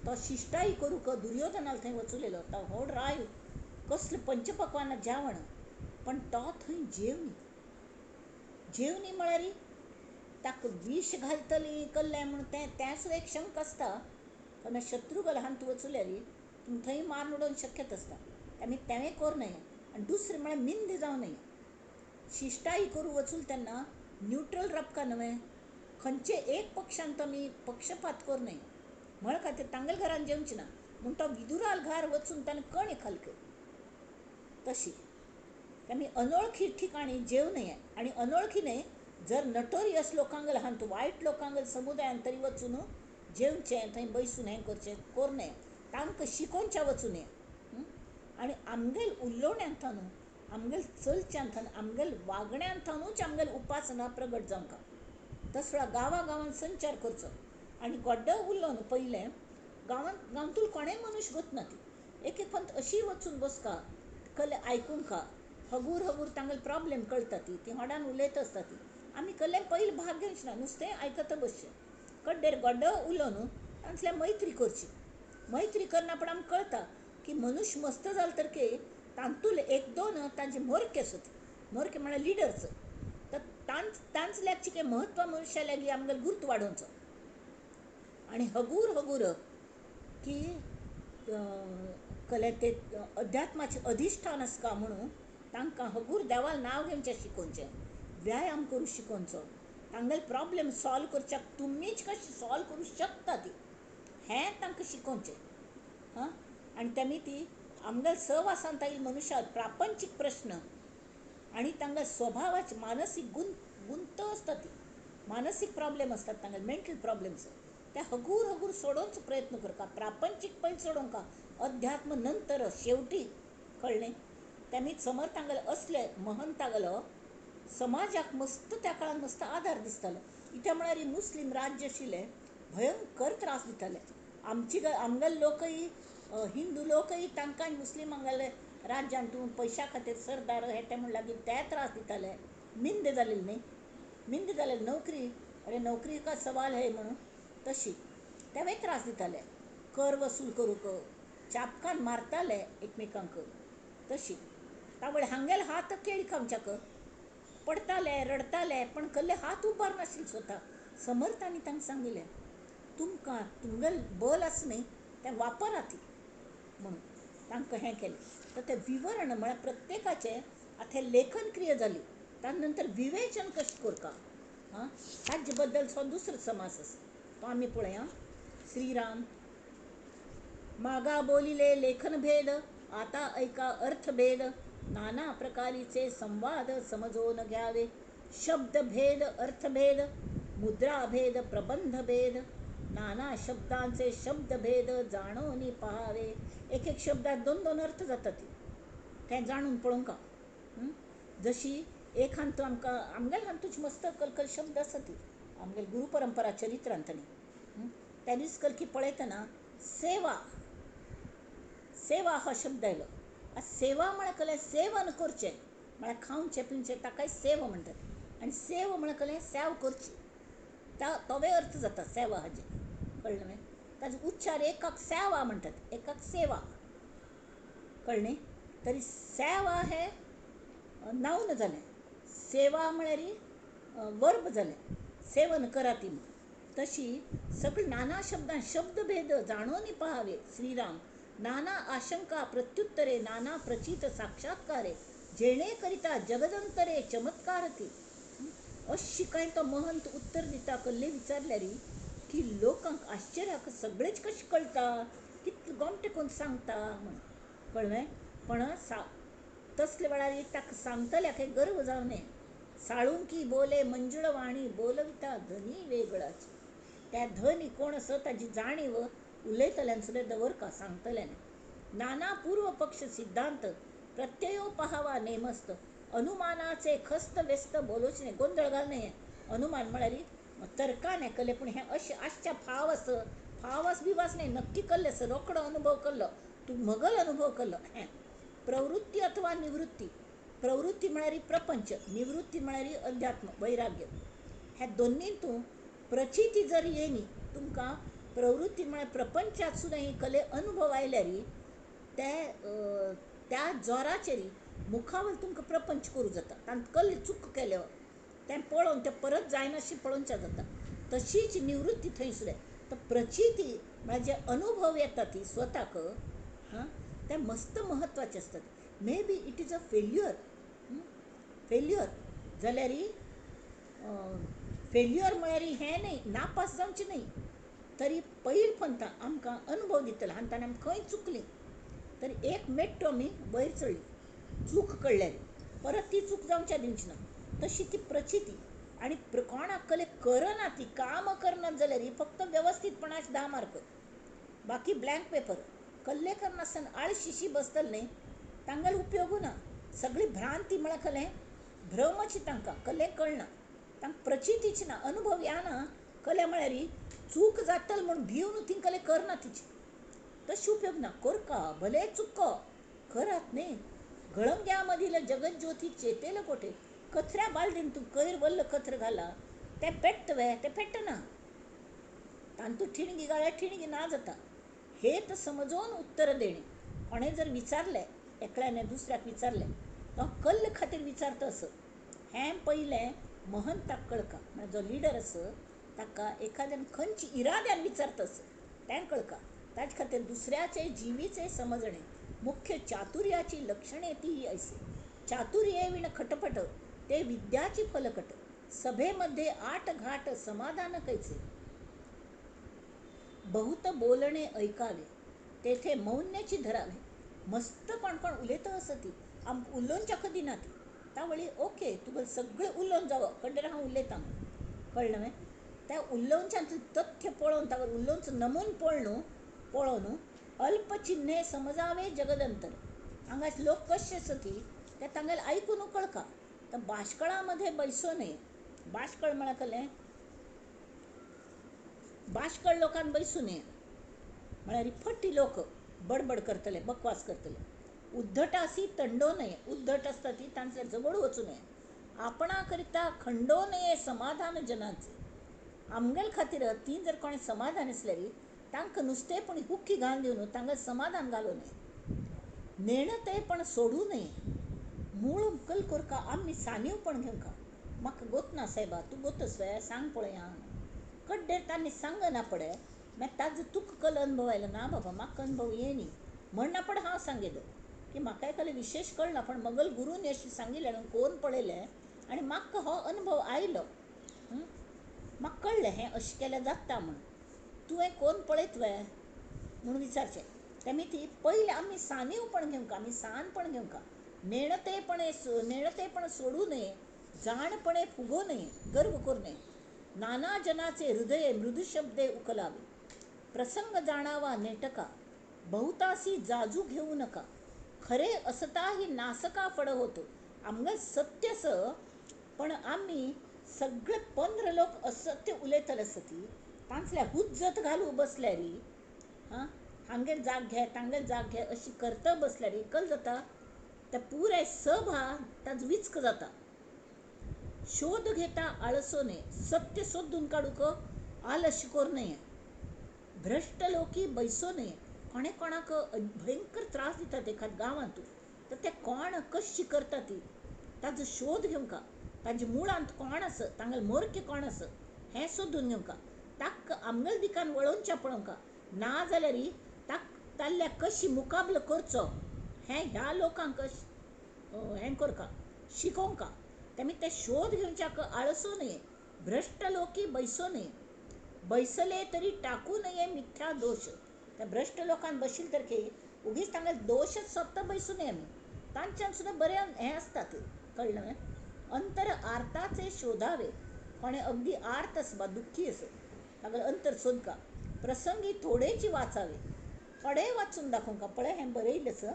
तो शिश्टाई करूंक दुर्योधनाल थंय वचुलेलो, तो व्हड राय कसलें पंचपक्वानां जेवण, पण तो थंय जेवनी. जेवनी म्हळ्यार ताका विश घालतली कल्लें म्हूण तें तें सुद्दां एक शंका आसता. कारण शत्रू गलहान तूं वचुल्यार तुमी थंय मारून उडोवंक शक्यत आसता, आनी तेंय करूं नये. आनी दुसरें म्हळ्यार मिंद जावं नये. शिश्टाई करूं वचूल तेन्ना न्युट्रल राबका न्हय, खंयचे एक पक्षान आमी पक्षपात करूं नये. म्हळ खातीर तांगेल्या घरान जेवचें ना म्हूण तो विदुराल घर वचून ताणें कणी खाल तशी आमी अनोळखी ठिकाणी जेवं नये. आनी अनोळखी न्हय, जर नटोरियस लोकांक लहान तूं वायट लोकांक समुदायान तरी वचून जेवचें, थंय बैसून हें करचें करूं नये, तांकां शिकोवचें वचूं नये. आनी आमगेल उलोवण्यांत न्हू, आमगेल चलच्यांत, आमगेल वागण्यांत न्हूच आमगेल उपासना प्रगट जावंक. तसो गांवा गांवान संचार करचो. आनी गोड्डो उरलो न्हू पयलें गांवांत, गांवतूल कोणेय मनुष्य गोतना ती एक एक पंत अशी वचून बसका कल्ले आयकूंका, हगूर हगूर तांगेले प्रॉब्लेम कळटा ती, ती होडान उलयत आसता ती. आमी कल्ले पयले भाग घेवचें ना, नुस्तें आयकत बसचें. कड्डेर गोड्डो उलो न्हू तांतल्या मैत्री करची. मैत्री करना पण आमकां कळटा की मनुष्य मस्त जाल तर के तांतूल एक दोन तांचे मोरके आसत, मोरके म्हळ्यार लिडर्स, तर तांच लागचें की म्हत्व मनुष्या लागीं आमगेलो गुर्त वाडोवचो. आनी हगूर हगूर की कले ते अध्यात्माचें अधिश्ठान आसता म्हणून तांकां हगूर देवाल नांव घेवचें शिकोवचें, व्यायाम करूंक शिकोवचो, तांगेले प्रॉब्लेम सॉल्व करच्याक तुमीच कशें सॉल्व करूंक शकता ती हें तांकां शिकोवचें. हां, आनी तेमी ती आमगेले सहवासान आयिल्ले मनुष्या प्रापंचीक प्रश्न आनी तांगेले स्वभावाचे मानसीक गुंत आसता ती, मानसीक प्रॉब्लेम आसतात तांगेले, मेंटल प्रॉब्लेम्स, ते हगूर हगूर सोडोवचो प्रयत्न करता. प्रापंचीक पयलीं सोडोवंक, अध्यात्म नंतर शेवटी. कळ्ळें? तेमी समर्थांगेले असले महंतागलो समाजाक मस्त त्या काळान मस्त आदार दिसतालो. इत्या म्हळ्यार मुस्लीम राज्य आशिल्लें, भयंकर त्रास दिताले. आमची आमगेले लोकय हिंदू लोकय तांकां मुस्लिमांगेले राज्यान तूं पयशा खातीर सरदार हे ते म्हण लागीं ते त्रास दिताले. मिंद जालेली न्ही, मिंद जालेली नोकरी, अरे नोकरी का सवाल है म्हणून तशी तेवूय त्रास दिताले. कर वसूल करूंक चापकान मारताले एकमेकांक तशी. तावळ हांगेल हात केळी खावच्याक पडताले, रडताले, पण कल्ले हात उबार नाशिल्ले स्वता. समर्थांनी तांकां सांगिल्लें, तुमकां तुमगेल बल आसा न्ही तें वापरात म्हणून तांकां हें केलें. तर तें विवरण म्हळ्यार प्रत्येकाचें आतां हें लेखन क्रिया जाली, ताजे नंतर विवेचन कशें करता, आं, ताजे बद्दल सो दुसरो समास आसा तो आमी पळया. श्रीराम मागा बोलिले लेखन भेद, आता ऐका अर्थभेद, नाना प्रकारीचे संवाद समजून घ्यावे. शब्दभेद अर्थभेद, मुद्राभेद प्रबंधभेद, नाना शब्दांचे शब्दभेद जाणून पहावे. एक एक शब्दात दोन दोन अर्थ जातात तें जाणून पळोवंक. जशी एक हांतू आमकां आमगेले हांतूच मस्त कलकल शब्द आसा ती आमगेले गुरू परंपरा चरित्रांतली. त्या दीस कलकी पळयतना सेवा, सेवा हो शब्द आयलो. सेवा म्हळ्यार कलें सेवन करचें, म्हळ्यार खावचें पिवचें ताकाय सेवा म्हणटात. आनी सेव म्हळ्यार कलें सेव करची, तोवूय अर्थ जाता सेवा हाजे. कळ्ळें न्हय? ताजो उच्चार एकाक सेवा म्हणटात, एकाक सेवा. कळ्ळें? तरी सेवा हें नाउन जालें, सेवा म्हळ्यार वर्ब जालें, सेवन करात म्हूण. तशी सगळीं नाना शब्दां शब्दभेद जाणून पहावे. श्रीराम नाना आशंका प्रत्युत्तरे, नाना प्रचित साक्षात्कारे, जेणे करिता जगदंतरे चमत्कार ती. अशी काय तो महंत उत्तर दिता कल्ले विचारल्यार की लोकांक आश्चर्याक सगळेच कशें कळटा, कितलें गोमटें कोन्न सांगता म्हूण. कळ्ळें? पण तसले वेळार ताका सांगतल्याक गर्व जावं नये. साळुंकी बोले मंजुळ वाणी, बोलविता धनी वेगळाची. त्या धनी कोण आसा ताजी जाणीव उलयतल्यान सुद्दां दवरका, सांगतल्यान. नाना पूर्व पक्ष सिद्धांत प्रत्ययो पहावा नेमस्त, अनुमानाचे खस्त व्यस्त बोलोचने. गोंदळ घाल नये. अनुमान म्हळ्यार तर्कान कले, पूण हें अशें आसच्या फाव आस, फावास बिवास न्ही, नक्की कल्लें आसा, रोकडो अनुभव कल्लो, तूं मगल अनुभव कल्लो. हें प्रवृत्ती अथवा निवृत्ती. प्रवृत्ती म्हळ्यार प्रपंच, निवृत्ती म्हळ्यार अध्यात्म वैराग्य. ह्या दोन्ही तूं प्रचिती जर येयनी तुमकां प्रवृत्ती म्हळ्यार प्रपंचात सुद्दां ही कले अनुभव आयल्यार ते त्या जोराचेर मुखावयर तुमकां प्रपंच करूं जाता. तांकां कल्ली चूक केल्या तें पळोवन तें परत जायनाशी पळोवच्या जाता. तशीच निवृत्ती थंय सुद्दां. तर प्रचिती म्हळ्यार जे अनुभव येता ती स्वताक, हां, ते मस्त म्हत्वाचे आसतात. May be it is a failure, failure जाल्यार फेल्युअर म्हळ्यार हें न्हय नापास जावचें न्हय, तरी पयर पंथा आमकां अनुभव दितलो आनी ताणें आमी खंय चुकलीं तर एक मेट्टो आमी वयर चडली, चूक कळ्ळ्यार परत ती चूक जावच्या दिवची ना. तशी ती प्रचिती. आनी कोणाक कले करना ती काम करना जाल्यार फक्त वेवस्थीतपणाक 10 मार्क, बाकी ब्लँक पेपर. कल्ले करनासतना आळशिशी बसतले न्ही, तांगेलो उपयोगू ना. सगळी भ्रांती म्हळ्यार कलें भ्रमची, तांकां कलें कळना, तांकां प्रचितीची ना, अनुभव या ना. कले म्हळ्यार चूक जातल म्हूण भिवन ती कले करना तिची, तशी उपयोग ना. करका भले चुको करात न्ही. घळंग्या मदील जगज्योती चेतेल कोठे. कचऱ्या बालदीन तूं कयर वल्ल कचरो घाला तें पेट्ट वे, तें पेटना. तांतू ठिणगी घाल्यार ठिणगी ना जाता. हेत समजून उत्तर देणे. कोणें जर विचारलें, एकल्याने दुसऱ्याक विचारलें, तो कल्ल खातीर विचारता असो हें पयलें महंताक कळका. म्हळ्यार जो लिडर आसा ताका एखाद्यान खंयच्या इराद्यान विचारता असो तें कळका. ताचे खातीर दुसऱ्याचे जिवीचे समजणे मुख्य चातुर्याची लक्षणे ती ही ऐसे. चातुर्ये विण खटपट ते विद्याची फलकट. सभेमध्ये आठ घाट समाधान कैचे. बहुत बोलणे ऐकावे तेथे मौन्याची धरावे. मस्त कोण कोण उलयता आसा ती आमकां उलोवच्या दिना ती तावळी ओके तुगेलें सगळें उलोवन जावो कड्डेर हांव उलयतां, कळ्ळें न्हय. त्या उलोवच्यान तथ्य पळोवन ताका उलोवचो नमून पळोवन पळोवन अल्पचिन्हे समजावे जगदंतर. हांगा लोक कशे आसा ती ते तांगेलें आयकून कळका. तर बाष्कळा मध्ये बैसो नये. बाष्कळ म्हळ्यार कलें बाष्कळ लोकान बैसू नये म्हळ्यार फटी लोक बडबड करतले, बकवास करतले. उद्धटासी तंडो नये. उद्धट आसता ती तांचे झगडू वचूं नये. आपणा करिता खंडो नये समाधान जनाचे. आमगेले खातीर ती जर कोणें समाधान आसल्यार तांकां नुस्तें पूण हुक्की घालून दिवन तांकां समाधान घालूं नये. नेणते पण सोडू नये. मूळ कल करका आमी सानीवपण घेवंका. म्हाका गोतना सायबा, तूं गोतस वे सांग पळया. कड्डेर तांणी सांगना पडे मागीर ताजो तुका कल अनुभव आयलो ना बाबा म्हाका अनुभव येयनी म्हण ना पड हांव सांगिल्लो की म्हाका एकले विशेश कळना, पण मगल गुरून अशें सांगिल्लें आनी कोण पळयलें आनी म्हाका हो अनुभव आयलो, म्हाका कळ्ळें हें अशें केल्यार जाता म्हूण. तुवें कोण पळयत वे म्हूण विचारचें. तेमी ती पयलें आमी सानीवपण घेवंका, आमी सानपण घेवंका. नेणतेपणे नेणतेपण सोडू नये. जाणपणे फुगो नये, गर्व करू नये. नाना जनाचे हृदय मृदुशब्दे उकलावे. प्रसंग जाणावा नेटका. बहुतासी जाजू घेऊ नका. खरे असता ही नासका फळ होतो. आमगे सत्य स पण आमी सगळे 15 लोक असत्य उलयतले आसा ती तांचल्या हुज्जत घालू बसल्यार, हां, हांगेर जाग घे तांगेर जाग घे अशी करता बसल्यार कल जाता त्या पुराय सभा ताजो विच्क जाता. शोध घेता आळसो नये. सत्य सोदून काडूंक आलस करूं नये. भ्रश्ट लोकी बैसो नये. कोणे कोणाक भयंकर त्रास दितात एखाद गांवांत, तर ते कोण कशी करता ती ताजो शोध घेवंका. ताजे मुळांत कोण आसा, तांगेले मोरके कोण आसा हें सोदून घेवंका. ताका आमगेले दिकान वळोवच्या पळोवंका. ना जाल्यार ताक ताल्ल्या कशी मुकाबलो करचो हें ह्या लोकांक हें करका शिकोवंका. तेमी ते शोध घेवच्याक आळसो नये. भ्रश्ट लोकी बैसो नये. बैसले तरी टाकू नये मिथ्या दोश. त्या भ्रश्ट लोकांक बशील तर की उगीच तांगेले दोशच सोदता बैसूं नये आमी. तांच्यान सुद्दां बरें हें आसता ते, कळ्ळें. अंतर आर्ताचे शोधावे. कोणें अगदी आर्त आसा बा दुख्खी आसा तागेलें अंतर सोदका. प्रसंगी थोडेची वाचावे. थोडें वाचून दाखोवंका पळय हें बरयलें आसा,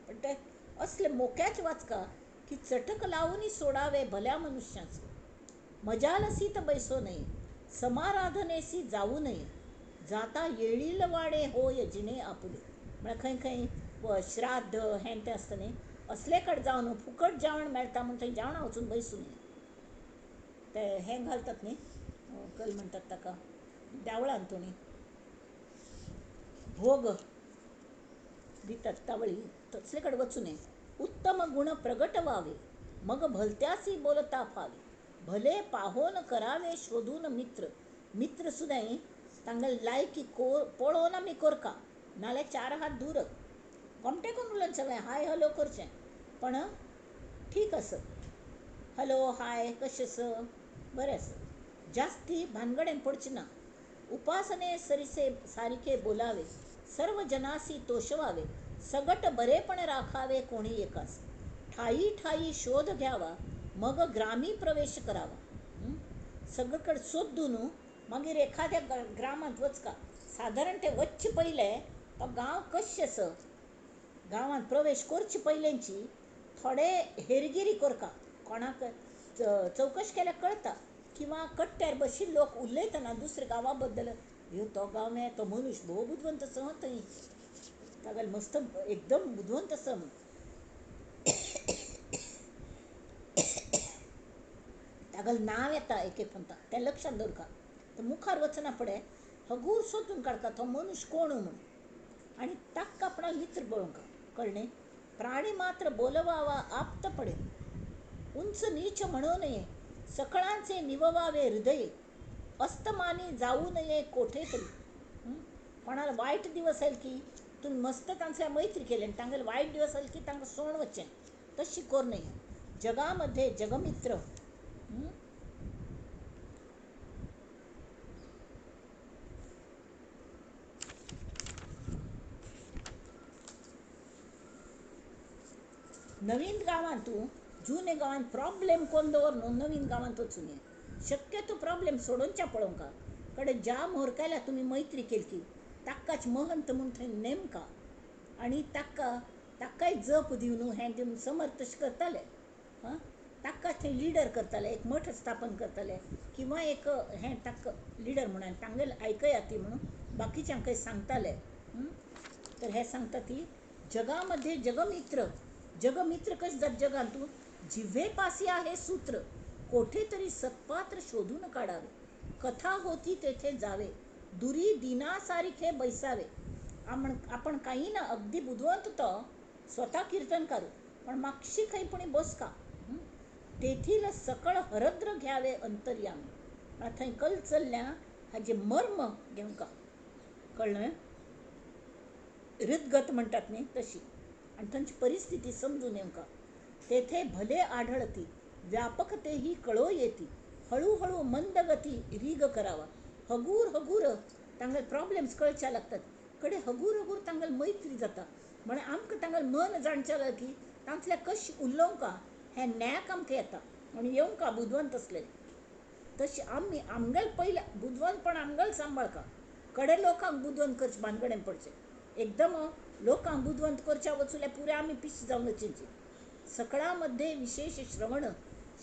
पण तें असलें मोक्याच वाचका की चटक लावून सोडावे भल्या मनुष्याचे. मजालसीत बैसो नये. समाराधनेसी जाऊ नये. जाता येळील वाडे होय जिणे आपुले. म्हळ्यार खंय खंय श्राद्ध हें तें आसता न्ही, असले कडेन जावन फुकट जेवण मेळटा म्हूण थंय जेवणां वचून बसूं न्ही. ते हें घालतात न्ही, कल म्हणटात ताका, देवळान तोणी भोग दितात तावळी, तसले कडेन वचूं नये. उत्तम गुण प्रगट व्हावे मग भलत्यासी बोलता फावे, भले पाहोन करावे शोधून मित्र. मित्र सुद्दां तांगेले लायकी पळोवन आमी करका, नाल्यार चार हात दूर गोमटे करून उलोवन सगळें हाय हॅलो करचें, पण ठीक आसा, हॅलो हाय कशें आसा बरें आसा, जास्ती भानगडेन पडचें ना. उपासने सरिसे सारिखे बोलावे, सर्व जनासी तोषवावे, सगट बरेपण राखावे कोणी एकास. ठाई ठाई शोध घ्यावा मग ग्रामी प्रवेश करावा. सगळीकडे सोदून मागीर एखाद्या ग्रामांत वचका, सादारण ते वच्चे पयले तो गांव कशें आसा, गांवांत प्रवेश करचे पयलेंची थोडे हेरगिरी करका, कोणाक चवकश केल्यार कळटा, किंवा कट्ट्यार बशिल्ले लोक उलयतना दुसऱ्या गांवा बद्दल, ह्यो तो गांव हे तो मनीस भोव बुदवंत आसा थंय, तागेलो मस्त एकदम बुदवंत आसा म्हूण, तागेलें नांव येता एक एक म्हणटा, तें लक्षांत दवरका. तर मुखार वचना फुडें हगूर सोदून काडका तो मनीस कोण म्हूण, आनी ताका आपणाक मित्र पळोवंक कळ्ळें. प्राणी मात्र बोलवावा आप्त पडे, उंच नीच म्हणू नये, सकळांचे निववावे हृदय, अस्तमानी जाऊ नये कोठे तरी. कोणाला वायट दिवस आयल की तुमी मस्त तांचे मैत्री केली आनी तांगेले वायट दिवस आयल की तांकां सोडून वचचें, तशी करूं नये. जगामध्ये जगमित्र. नवीन गांवांत जुने गांवांत प्रॉब्लेम कोण दवर न्हू, नवीन गांवांत वचून ये, शक्यतो प्रॉब्लेम सोडोवच्या पळोवंका. कडे ज्या मोरकायला तुमी मैत्री केली की ताकाच महंत म्हूण थंय नेमका, आनी ताका ताकाय जप दिवन हें दिवन समर्थ तशें करताले, हां, ताका थंय लिडर करताले, एक मठ स्थापन करताले किंवा एक हें ताका लिडर म्हणून आनी तांगेलें आयकया ती म्हणून बाकीच्यांकय सांगताले. तर हें सांगता ती जगामध्ये जगमित्र. जगमित्र कशें जाता जगांत, जिव्हेपासी आहे सूत्र, कोठेतरी सत्पात्र शोधून काढावे, कथा होती तेथे जावे, दुरी दिनासारिखे बैसावे. आपण काही ना अगदी बुदवंत तो स्वतः कीर्तन करू, पण मागशी खंय पुणी बसका, तेथील सकळ हरद्र घ्यावे अंतर्यामी. थंय कल चल्ल्या हाजे मर्म घेवंका, कळ्ळें, हृदगत म्हणटात न्ही तशी, आनी थंयची परिस्थिती समजून येवंका. तेथे भले आढळती व्यापक तेही कळो येती, हळूहळू मंदगती रीग करावा. हगूर हगूर तांगेले प्रॉब्लेम्स कळच्या लागतात, कडे हगूर हगूर तांगेले मैत्री जाता, म्हळ्यार आमकां तांगेलें मन जाणच्या लागीं तांतल्या कशें उलोवंका हें न्याक आमकां येता, आनी येवंका बुदवंत आसले तशें आमी आमगेले पयलें बुदवंतपण आमगेलें सांबाळका, कडे लोकांक बुदवंत करचें भानगडेन पडचें, एकदम लोकांक बुदवंत करच्या वचुल्या पुरे आमी पिशे जावन वचींची. सकळामध्ये विशेष श्रवण,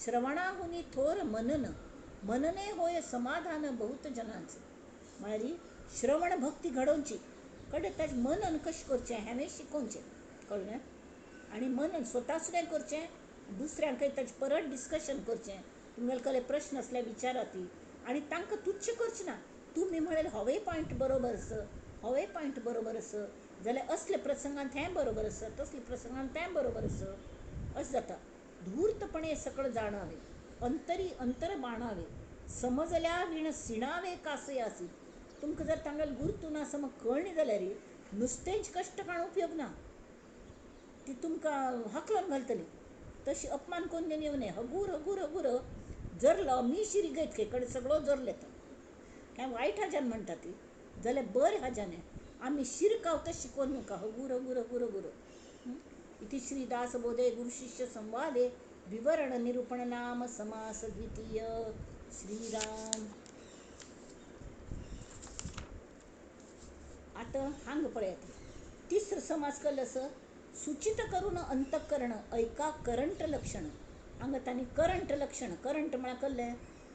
श्रवणाहुनी थोर मनन, मनने होय समाधान बहुत जनांचे. म्हळ्यार श्रवण भक्ती घडोवची, कडे ताजें मनन कशें करचें हांवें शिकोवचें, कळ्ळें, आनी मनन स्वता सुद्दां करचें, दुसऱ्यांकय ताजें परत डिस्कशन करचें, तुमगेले कसले प्रश्न आसल्यार विचारात आनी तांकां तुच्छ करचें ना, तुमी म्हळें होवूय पॉयंट बरोबर आसा, होवूय पॉयंट बरोबर आसा, जाल्यार असल्या प्रसंगांत हें बरोबर आसा, तसल्या प्रसंगांत तें बरोबर आसा, अशें जाता. धूर्तपणे सकळ जाणावे, अंतरी अंतर बाणावे, समजल्या विण सिणावे कासयासी. तुमकां जर तांगेलें गुर्तू ना समज कळ्ळें जाल्यार नुस्तेंच कश्ट काडून उपयोग ना, ती तुमकां हकलन घालतली. तशी अपमान करून येवं नये. हगूर हगूर हगूर जरलो मी शिरी गयत कडे सगळो जरलो येता, काय वायट हाज्यान म्हणटा ती, जाल्यार बरें हाज्यान आमी शिरकाव तशें करूं नाका, हगूर हगूर हगूर हगूर. इति श्री दासबोधे गुरुशिष्य संवादे विवरण निरूपण नाम समास द्वितीय. श्रीराम. आतां हांगा पळयात तिसरो समास केलो आसा, सूचित करून अंतःकरण ऐका करंट लक्षण. हांगा तांणी करंट लक्षण, करंट म्हळ्यार कसलें,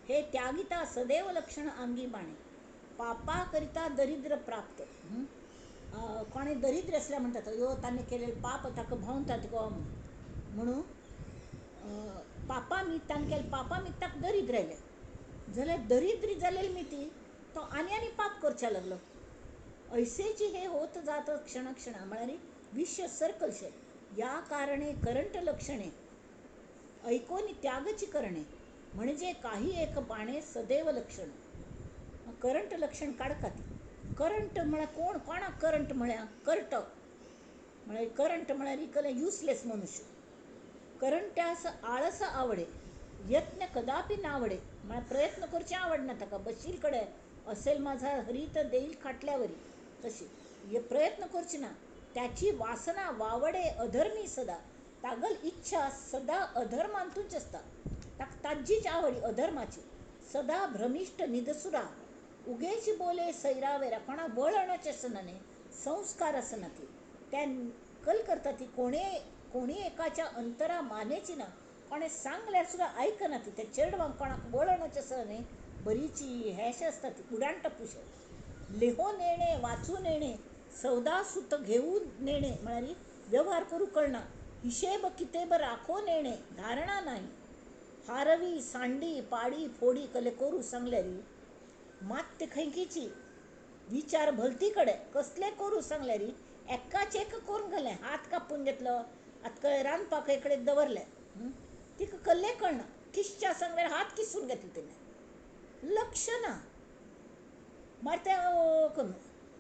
हे त्यागिता सदैव लक्षण आंगी बाणे. पापा करिता दरिद्र प्राप्त. कोणे दरिद्र आसल्यार म्हणटात यो ताणें केलेलें पाप ताका भोंवता तुका म्हणून पापा निमतान केलें पापा निमताक दरिद्र आयलें जाल्यार दरिद्री जालेली मिती तो आनी आनी पाप करच्या लागलो. ऐसेची हे होत जात क्षण क्षणा म्हळ्यार विश्य सर्कलशें. या कारणे करंट लक्षणे ऐकोनी त्यागची करणे म्हणजे काही एक बाणे सदैव लक्षण. करंट लक्षण काडका ती करंट म्हळ्यार कोण कोणाक करंट म्हळ्यार करट म्हळ्यार करंट म्हळ्यार इकलें युजलेस मनुष्य. करंट्यास आळस आवडे यत्न कदापि नावडे म्हळ्यार प्रयत्न करचे आवडना ताका बशील कडेन असेल माझा हरी तर देईल खाटल्यावरी तशी प्रयत्न करचे ना. त्याची वासना वावडे अधर्मी सदा तागल इच्छा सदा अधर्मांतूच आसता ताका ताजीच आवडी अधर्माची. सदा भ्रमिश्ट निदसुरा उगेची बोले सैरावेरा कोणा वळणच आसना न्ही संस्कार आसना ती त्या कल करता ती कोणे कोणी एकाच्या अंतरा मानेची ना कोणें सांगल्यार सुद्दां आयकना ती त्या चेडवांक कोणाक वळणच आसना न्ही बरीची हेशें आसता ती उडाण टप्पूशें. लेहो नेणे वाचू नेणे सौदा सुत घेऊ नेणे म्हळ्यार व्यवहार करूं कळना. हिशेब कितेब राखो नेणे धारणा नाही. हारवी सांडी पाडी फोडी कले करू सांगल्यार मात ते खंयकीची विचार भलती कडेन कसले करू सांगल्यार एकाच एक करून घालें हात कापून घेतलो आतां कळ्ळें रांदपाक कडेन दवरलें तिका कल्लें कळना किसच्या सांगल्यार हात किसून घेतले तिणें लक्ष ना मागीर तें करून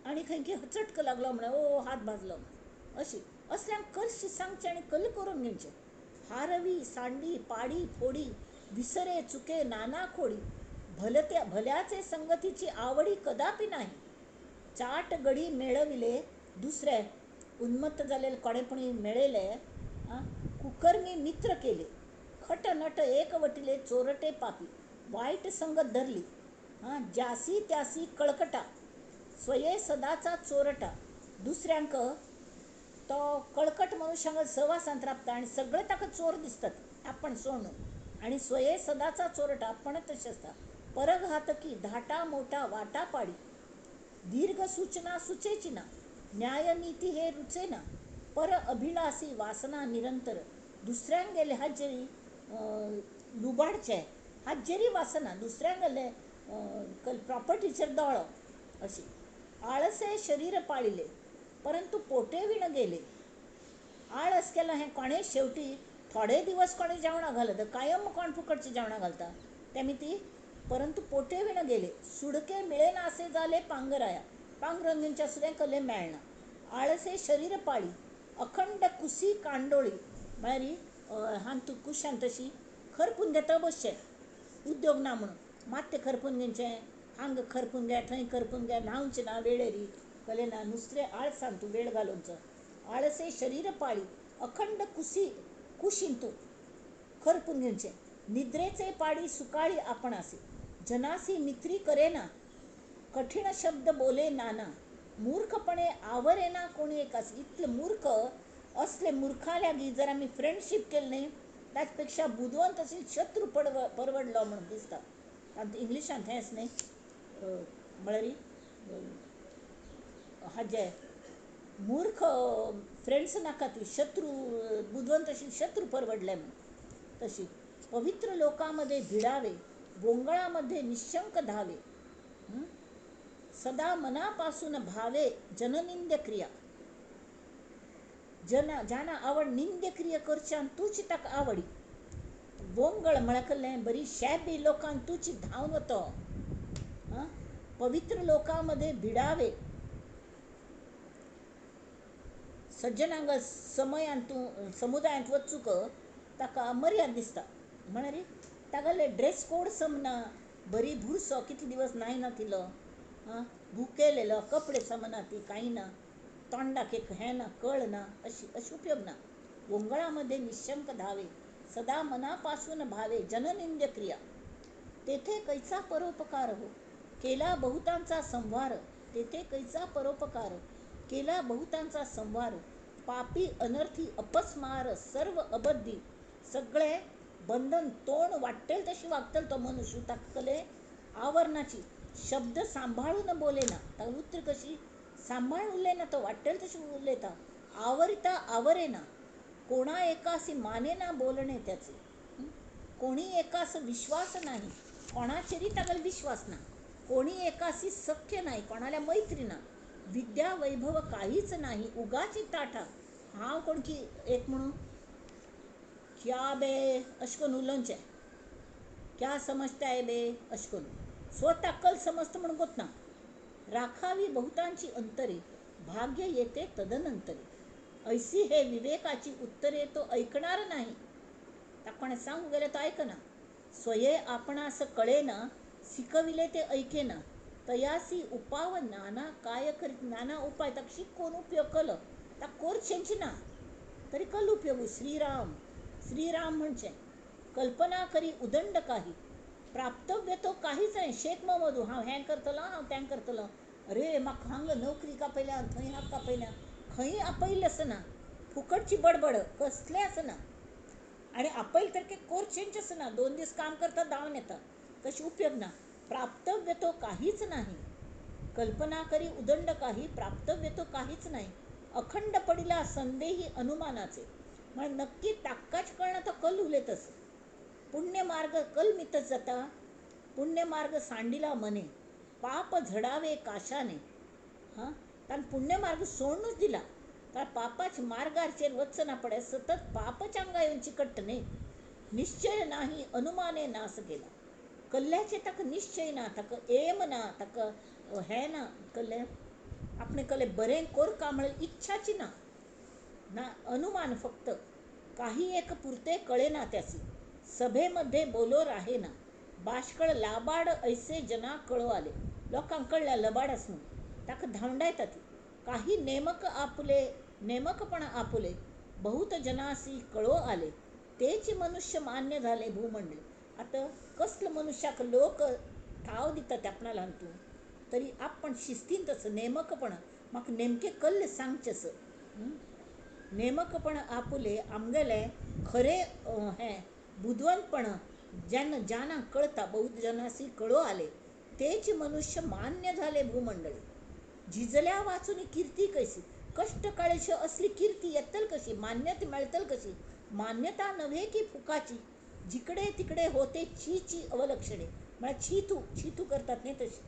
आनी खंय चटको लागलो म्हळ्यार ओ हात भाजलो म्हण अशी असल्यांक कशी सांगचें आनी कल करून घेवचें. हारवी सांडी पाडी फोडी विसरे चुके नाना खोडी भलत्या भल्याचे संगतीची आवडी कदापि नाही. चाट गडी मेळविले दुसरे उन्मत्त जालेले कोणेपणी मेळयले कुकर्मी मित्र केले खट नट एकवटिले चोरटे पापी वायट संगत धरली ज्यासी त्यासी कळकटा स्वये सदाचा चोरटा. दुसऱ्यांक तो कळकट मनुष्यांक सहवासांत राबता आनी सगळे ताका चोर दिसतात आपण सोडून आनी स्वये सदाचा चोरटा आपण तशें आसता. परघातकी धाटा मोठा वाटा पाडी दीर्घ सूचना सुचेची ना न्यायनीती हे रुचे ना पर अभिलासी वासना निरंतर दुसऱ्यांक गेले हाजेरी लुबाडचे हाजेरी वासना दुसऱ्यांक गेले प्रॉपर्टीचेर दोळो अशी. आळसे शरीर पाळिले परंतु पोटे विण गेले. आळस केला हें कोणें शेवटी थोडे दिवस कोणें जेवणां घालत कायम कोण फुकटचीं जेवणां घालता तेमी ती परंतु पोटे विण गेले. सुडके मिळेना असे जाले पांगराया पांगरून घेवचें सुद्दां कले मेळना. आळसे शरीर पाळी अखंड कुसी कांडोळी म्हळ्यार हांतू कुशान तशी खरपून घेता बसचें उद्योग ना म्हणून मात तें खरपून घेवचें हांगा खरपून घे थंय खरपून घे न्हांवचें ना वेळेरी कले ना नुस्तें आळसान तूं वेळ घालोवचो. आळसे शरीर पाळी अखंड कुसी कुशींतू खरपून घेवचें. निद्रेचे पाडी सुकाळी आपणासी जनासी मित्री करेना कठीण शब्द बोले नाना मूर्खपणे आवरेना कोणी एकासी. इतले मूर्ख असले मुर्खा लागीं जर आमी फ्रेंडशीप केली न्ही ताचे पेक्षा बुदवंत अशी शत्रू परवडलो म्हणून दिसता. आतां इंग्लिशांत हेंच न्ही म्हळ्यार हाजे मूर्ख फ्रेंड्स नाका ती शत्रू बुदवंत अशी शत्रू परवडले म्हण. तशी पवित्र लोकांमध्ये भिडावे गोंगळामध्ये निशंक धावे सदा मनापासून भावे जननिंद्य क्रिया जना ज्यांना आवड निंद्य क्रिया करच्यान तुची ताका आवडी. गोंगळ म्हळ्यार कसलें बरी शॅबी लोकांक तुची धांवन वतो. पवित्र लोकांमध्ये भिडावे सज्जनांग समयांत समुदायांत वचूंक ताका मर्याद दिसता. म्हळ्यार तागेले ड्रेस कोड समना बरी भुरसो कितले दिवस न्हायना तिलो भुकेलेलो कपडे समना ती कांय ना तोंडाक एक हें ना कळ ना अशी अशी उपयोग ना. गोंगळामध्ये निशंक धावे सदा मनापासून भावे जननिंद्य क्रिया तेथे कैचा परोपकार हो केला बहुतांचा संव्हार तेथे कैचा परोपकार केला बहुतांचा संव्हार पापी अनर्थी अपस्मार सर्व अबद्धी सगळे बंधन तोंड वाटेल तशी वागतल तो मनुष्य ताका आवरणाची. शब्द सांबाळून बोलेना, ताका उतरां कशी सांबाळून उलयना, तो वाट्टल तशें उलयता. आवरिता आवरेना, कोणा एकासी मानेना बोलणे त्याचे. कोणी एकास विश्वास नाही, कोणाचेरी तागेलो विश्वास ना. कोणी एकासी सख्य नाही, कोणाल्या मैत्री ना. विद्या वैभव काहीच नाही, उगाची ताठा. हांव कोण की एक म्हणून क्या बे अशें करून उलोवचें, क्या समजताय बे अशें करून स्वता अक्कल समजता म्हणून कोतना. राखावी बहुतांची अंतरे, भाग्य येते तदनंतरे. ऐसी हे विवेकाची उत्तरे तो ऐकणार नाही. ताका कोणें सांगूंक गेल्यार तो आयकना. स्वये आपणास कळेना, शिकविले ते ऐकेना. तयासी उपाव नाना काय करीत, नाना उपाय ताका शिकोवन उपयोग केलो, ताका कोरचेंच ना तरी कल उपयोग. श्रीराम श्रीराम म्हणचें. कल्पना करी उदंड काही, प्राप्तव्य तो काहीच नाही. शेख महमदू हांव हें करतलो, हांव तें करतलो, अरे म्हाका हांगा नोकरी कापयल्या, थंय हाका कापयल्या, खंय आपयल्लें आसना. फुकटची बडबड कसलें आसना. आनी आपयलें तर कोरचेंच आसना. 2 दीस काम करता, धांवन येता, तशें उपयोग ना. प्राप्तव्य तो काहीच नाही, कल्पना करी उदंड काही, प्राप्तव्य तो काहीच नाही. अखंड पडिला संदेही अनुमानाचे. म्हळ्यार नक्की ताकाच कळना तो कल उलयत आसा. पुण्यमार्ग कलमितच जाता, पुण्यमार्ग सांडिला मने, पाप झडावे काशाने. हां, ताणें पुण्यमार्ग सोडूनच दिला. कारण पापाच्या मार्गाचेर वचना पडे, सतत पापच आंगा येवन चिकट्ट न्ही. निश्चय नाही अनुमाने नास गेला. कल्ल्याचे ताका निश्चय ना, ताका एम ना, ताका हें ना, कल्ले आपणें कल्ले बरें कोरका म्हळ्यार इच्छाची ना, ना अनुमान फक्त. काही एक पुरते कळेना त्यासी, सभेमध्ये बोलो राहेना. बाष्कळ लाबाड ऐसे जना कळो आले. लोकांक कळ्ळ्या लबाड आस म्हणून ताका धांवडायता ती. काही नेमक आपुले, नेमकपण आपुले, बहुत जनासी कळो आले. तेच मनुष्य मान्य झाले भूमंडळी. आतां कसलो मनुष्याक लोक ठाव दिता ते आपणाल्या हातून, तरी आपण शिस्तीन तसं नेमकपण म्हाका नेमकें कल्लें सांगचें असं. नेमकपण आपुले आमगेलें खरें हें बुदवंतपण जेन्ना जाना कळता, बहुत जनासी कळो आले, तेच मनुष्य मान्य झाले भूमंडळी. झिजल्या वाचून कीर्ती कशी, कश्ट काडचे असली कीर्ती येतल कशी, मान्यता मेळतल कशी. मान्यता नव्हे की फुकाची, जिकडे तिकडे होते छी छी अवलक्षणे. म्हळ्यार छी तू छी तू करतात न्ही तशी.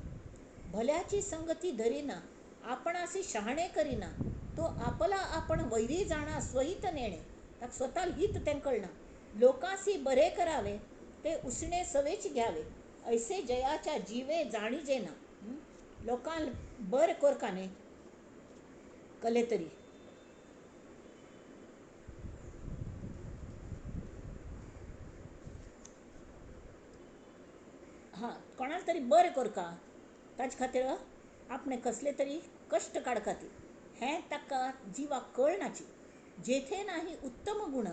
भल्याची संगती धरिना, आपणासी शहाणे करिना. तो आपला आपण वैरी जाणा, स्वहित नेणे. ताका स्वता हित तें कळना. लोकांसी बरे करावे, ते उसणे सवेच घ्यावे. ऐसे जयाच्या जीवे जाणीजेना. लोकांक बरें कोरका न्ही कले तरी. हां, कोणाक तरी बरें कोरका ताजे खातीर आपणें कसले तरी कश्ट काडका ती, हें ताका जिवाक कळनाची. जेथे नाही उत्तम गुण,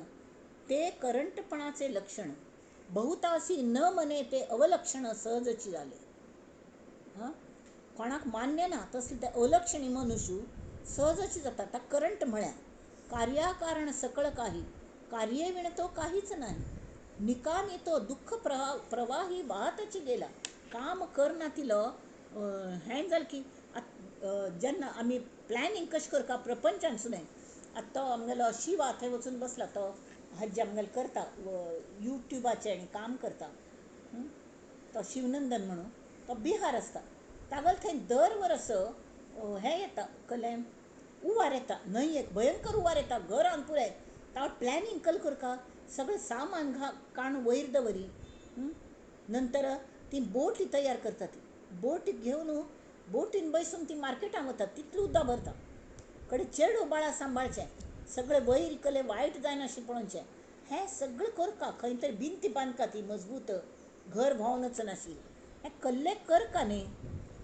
ते करंटपणाचे लक्षण. बहुतासी न मने ते अवलक्षण सहजची जाले. हां, कोणाक मान्य ना तसले ते अवलक्षणी मनुष्य सहजची जाता. ताका करंट म्हळ्यार कार्याकारण सकळ काही, कार्ये विण तो काहीच नाही. निकामी तो दुःख प्रवाही वाहतच गेला. काम करना तिलो हें जालें की जेन्ना आमी प्लॅनिंग कशें करता प्रपंचान सुद्दां. आतां तो आमगेलो शिवा थंय वचून बसला, तो हाजे आमगेलो करता युट्युबाचें आनी काम करता, तो शिवनंदन म्हणून, तो बिहार आसता. तागेलो थंय दर वर्स हें येता, कसलें उवार येता, न्हंय एक भयंकर उवार येता, घरान पुराय. ताका प्लॅनिंग कल करता, सगळें सामान काण वयर दवरी. नंतर ती बोटी तयार करता, ती बोटी घेवन बोटीन बसून ती मार्केटांत वता, तितलें उदक भरता. कडेन चेडो बाळा सांबाळचें, सगळें वयर कले वायट जायना अशें पळोवचें, हें सगळें करका. खंय तरी भिंती बांदका ती मजबूत, घर व्हांवन वचनाशी. हें कल्ले करका न्ही.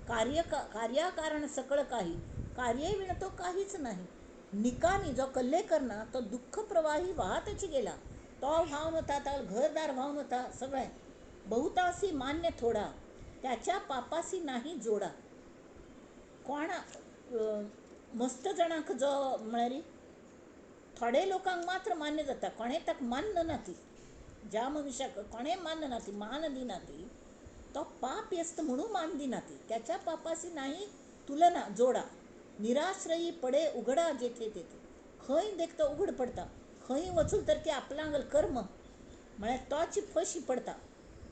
कार्य कार्याकारण सकळ काही, कार्य विण तो काहीच नाही. निकामी जो कल्ले करना तो दुःख प्रवाही वाहतच गेला. तो व्हांवन वता, ताका घरदार व्हांवन वता सगळें. बहुतासी मान्य थोडा, त्याच्या पापासी नाही जोडा. कोणा मस्त जाणांक जो म्हळ्यार थोडे लोकांक मात्र मान्य जाता, कोणें ताका मानना ती. ज्या मनशाक कोणें मानना ती, मान दिना ती, तो पाप येस्त म्हणून मान दिना ती, त्याच्या पापासी नाही तुलना जोडा. निराश्रयी पडे उघडा जेथे तेथे, खंय देखता उघड पडता, खंय वचून तर ती आपलांगल कर्म म्हळ्यार तोची फशी पडता.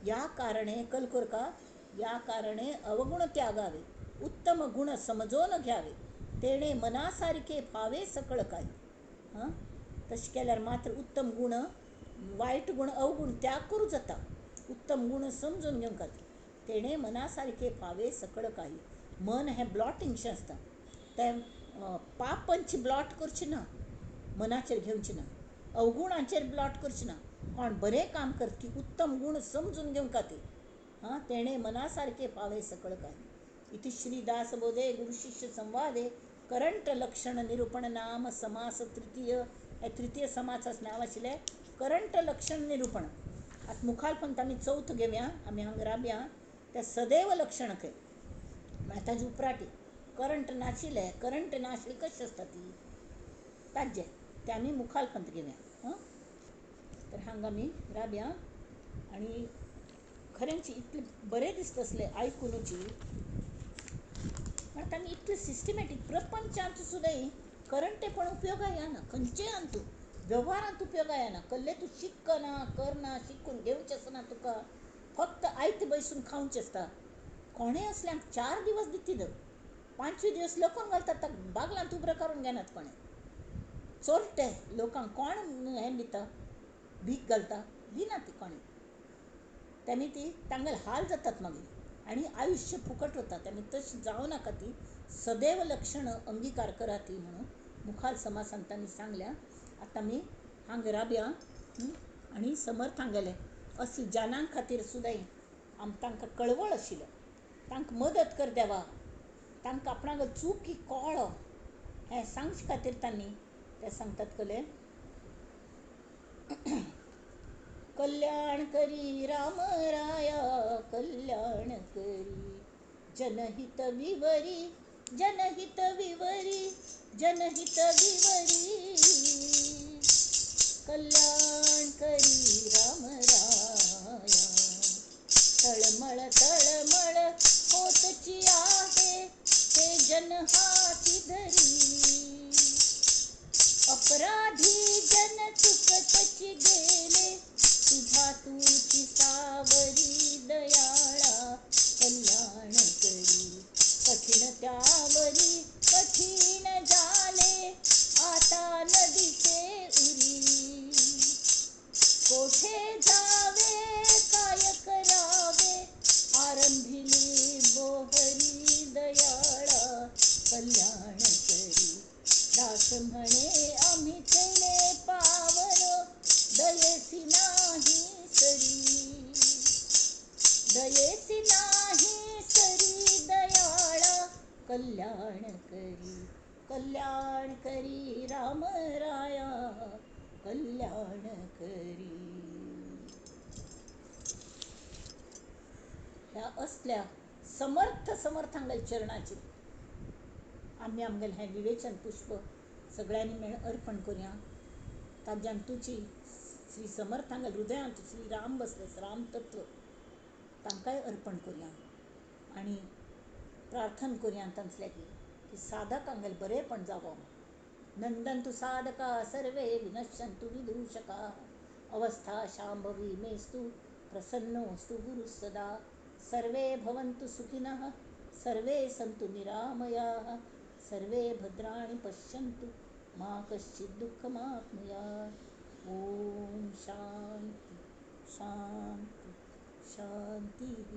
या कारणे कलकोरका या कारणे अवगुण त्यागावे, उत्तम गुण समजून घ्यावे, तेणे मनासारखे फावे सकळ काही. हां, तशें केल्यार मात्र उत्तम गुण वायट गुण अवगुण त्याग करूं जाता, उत्तम गुण समजून घेवंक खातीर. तेणे मनासारखे फावे सकळ काही. मन हें ब्लॉटिंगशें आसता, तें पापंची ब्लॉट करचें ना, मनाचेर घेवचें ना, अवगुणांचेर ब्लॉट करचें ना. कोण बरें काम करता ती उत्तम गुण समजून घेवंक खातीर. हां, तेणे मनासारखे फावे सकळ काही. इति श्री दासबोधे गुरुशिष्य संवादे करंट लक्षण निरूपण नाम समास तृतीय. हे तृतीय समासाचें नांव आशिल्लें करंट लक्षण निरूपण. आतां मुखार पंत आमी चवथ घेवया, आमी हांगा राबया तें सदैव लक्षण खंय म्हळ्यार ताजी उपराटी करंट नाशिल्लें, करंट नाशिल्लें कशें आसता ती ताजें तें आमी मुखार पंत घेवया. हां, तर हांगा आमी राबया. आनी खरेंच इतलें बरें दिसता आसलें आयकुनूची, म्हळ्यार तांणी इतलें सिस्टमॅटीक प्रपंचांत सुद्दां करंटेपण उपयोगा येना, खंयचेय हातूंत वेव्हारांत उपयोगा येना. कसलें तूं शिकना करना, शिकून घेवचें आसना तुका, फक्त आयतें बसून खावचें आसता. कोणेय असल्यांक 4 दिवस दितीत, 5वे दिवस लकोवन घालतात, बागलांत उबरो काडून घेनात कोणें. चोरटे लोकांक कोण हें दिता, भीक घालता, दिना ती कोणें. तेमी ती तांगेले हाल जातात मागीर आनी आयुश्य फुकट वता. तेमी तशें जावं नाका, ती सदैव लक्षण अंगीकार करा ती म्हणून मुखार समासान तांणी सांगल्या. आतां आमी हांगा राबया आनी समर्थ हांगेले असले जनां खातीर सुद्दां आम तांकां कळवळ आशिल्लो, तांकां मदत कर देवा, तांकां आपणाक चुकी कळ्ळो हें सांगचे खातीर तांणी ते सांगतात कले कल्याण करी राम राया कल्याण करी, जनहित विवरी जनहित विवरी जनहित विवरी, कल्याण करी राम राया. तळमळ तळमळ होतची आहे ते जन हाती धरी, अपराधी जन चुकतची गेले, तुझा तुझी सावरी दयाळा कल्याण करी. कठीण त्यावरी कठीण झाले आता नदीचे उरी, कोठे जावे काय करावे आरंभिली बोहरी दयाळा कल्याण करी. दास म्हणे आम्ही केले पावन दयेसी नाही सरी, दयेसी नाही सरी दयाळा कल्याण करी, कल्याण करी राम राया कल्याण करी. ह्या असल्या समर्थ समर्थांगल चरणाची आमी आमगेलें हें विवेचन पुष्प सगळ्यांनी मेळ अर्पण करुया. ताज्यान तुजी श्री समर्थांगल हृदयांत श्री राम बसले राम तत्व तांकांय अर्पण करुया आनी प्रार्थना करुया तांचल्या की साधकांगेल बरेंपण जावो. नंदंतु साधका सर्वे विनश्यंतु विदूषका, अवस्था शांभवी मेस्तु प्रसन्नोस्तु गुरु सदा. सर्वे भवन्तु सुखिनः सर्वे सन्तु निरामयाः, सर्वे भद्राणि पश्यन्तु मा कश्चित् दुःखमाप्नुयात्. ॐ शांति शांति शांतिः.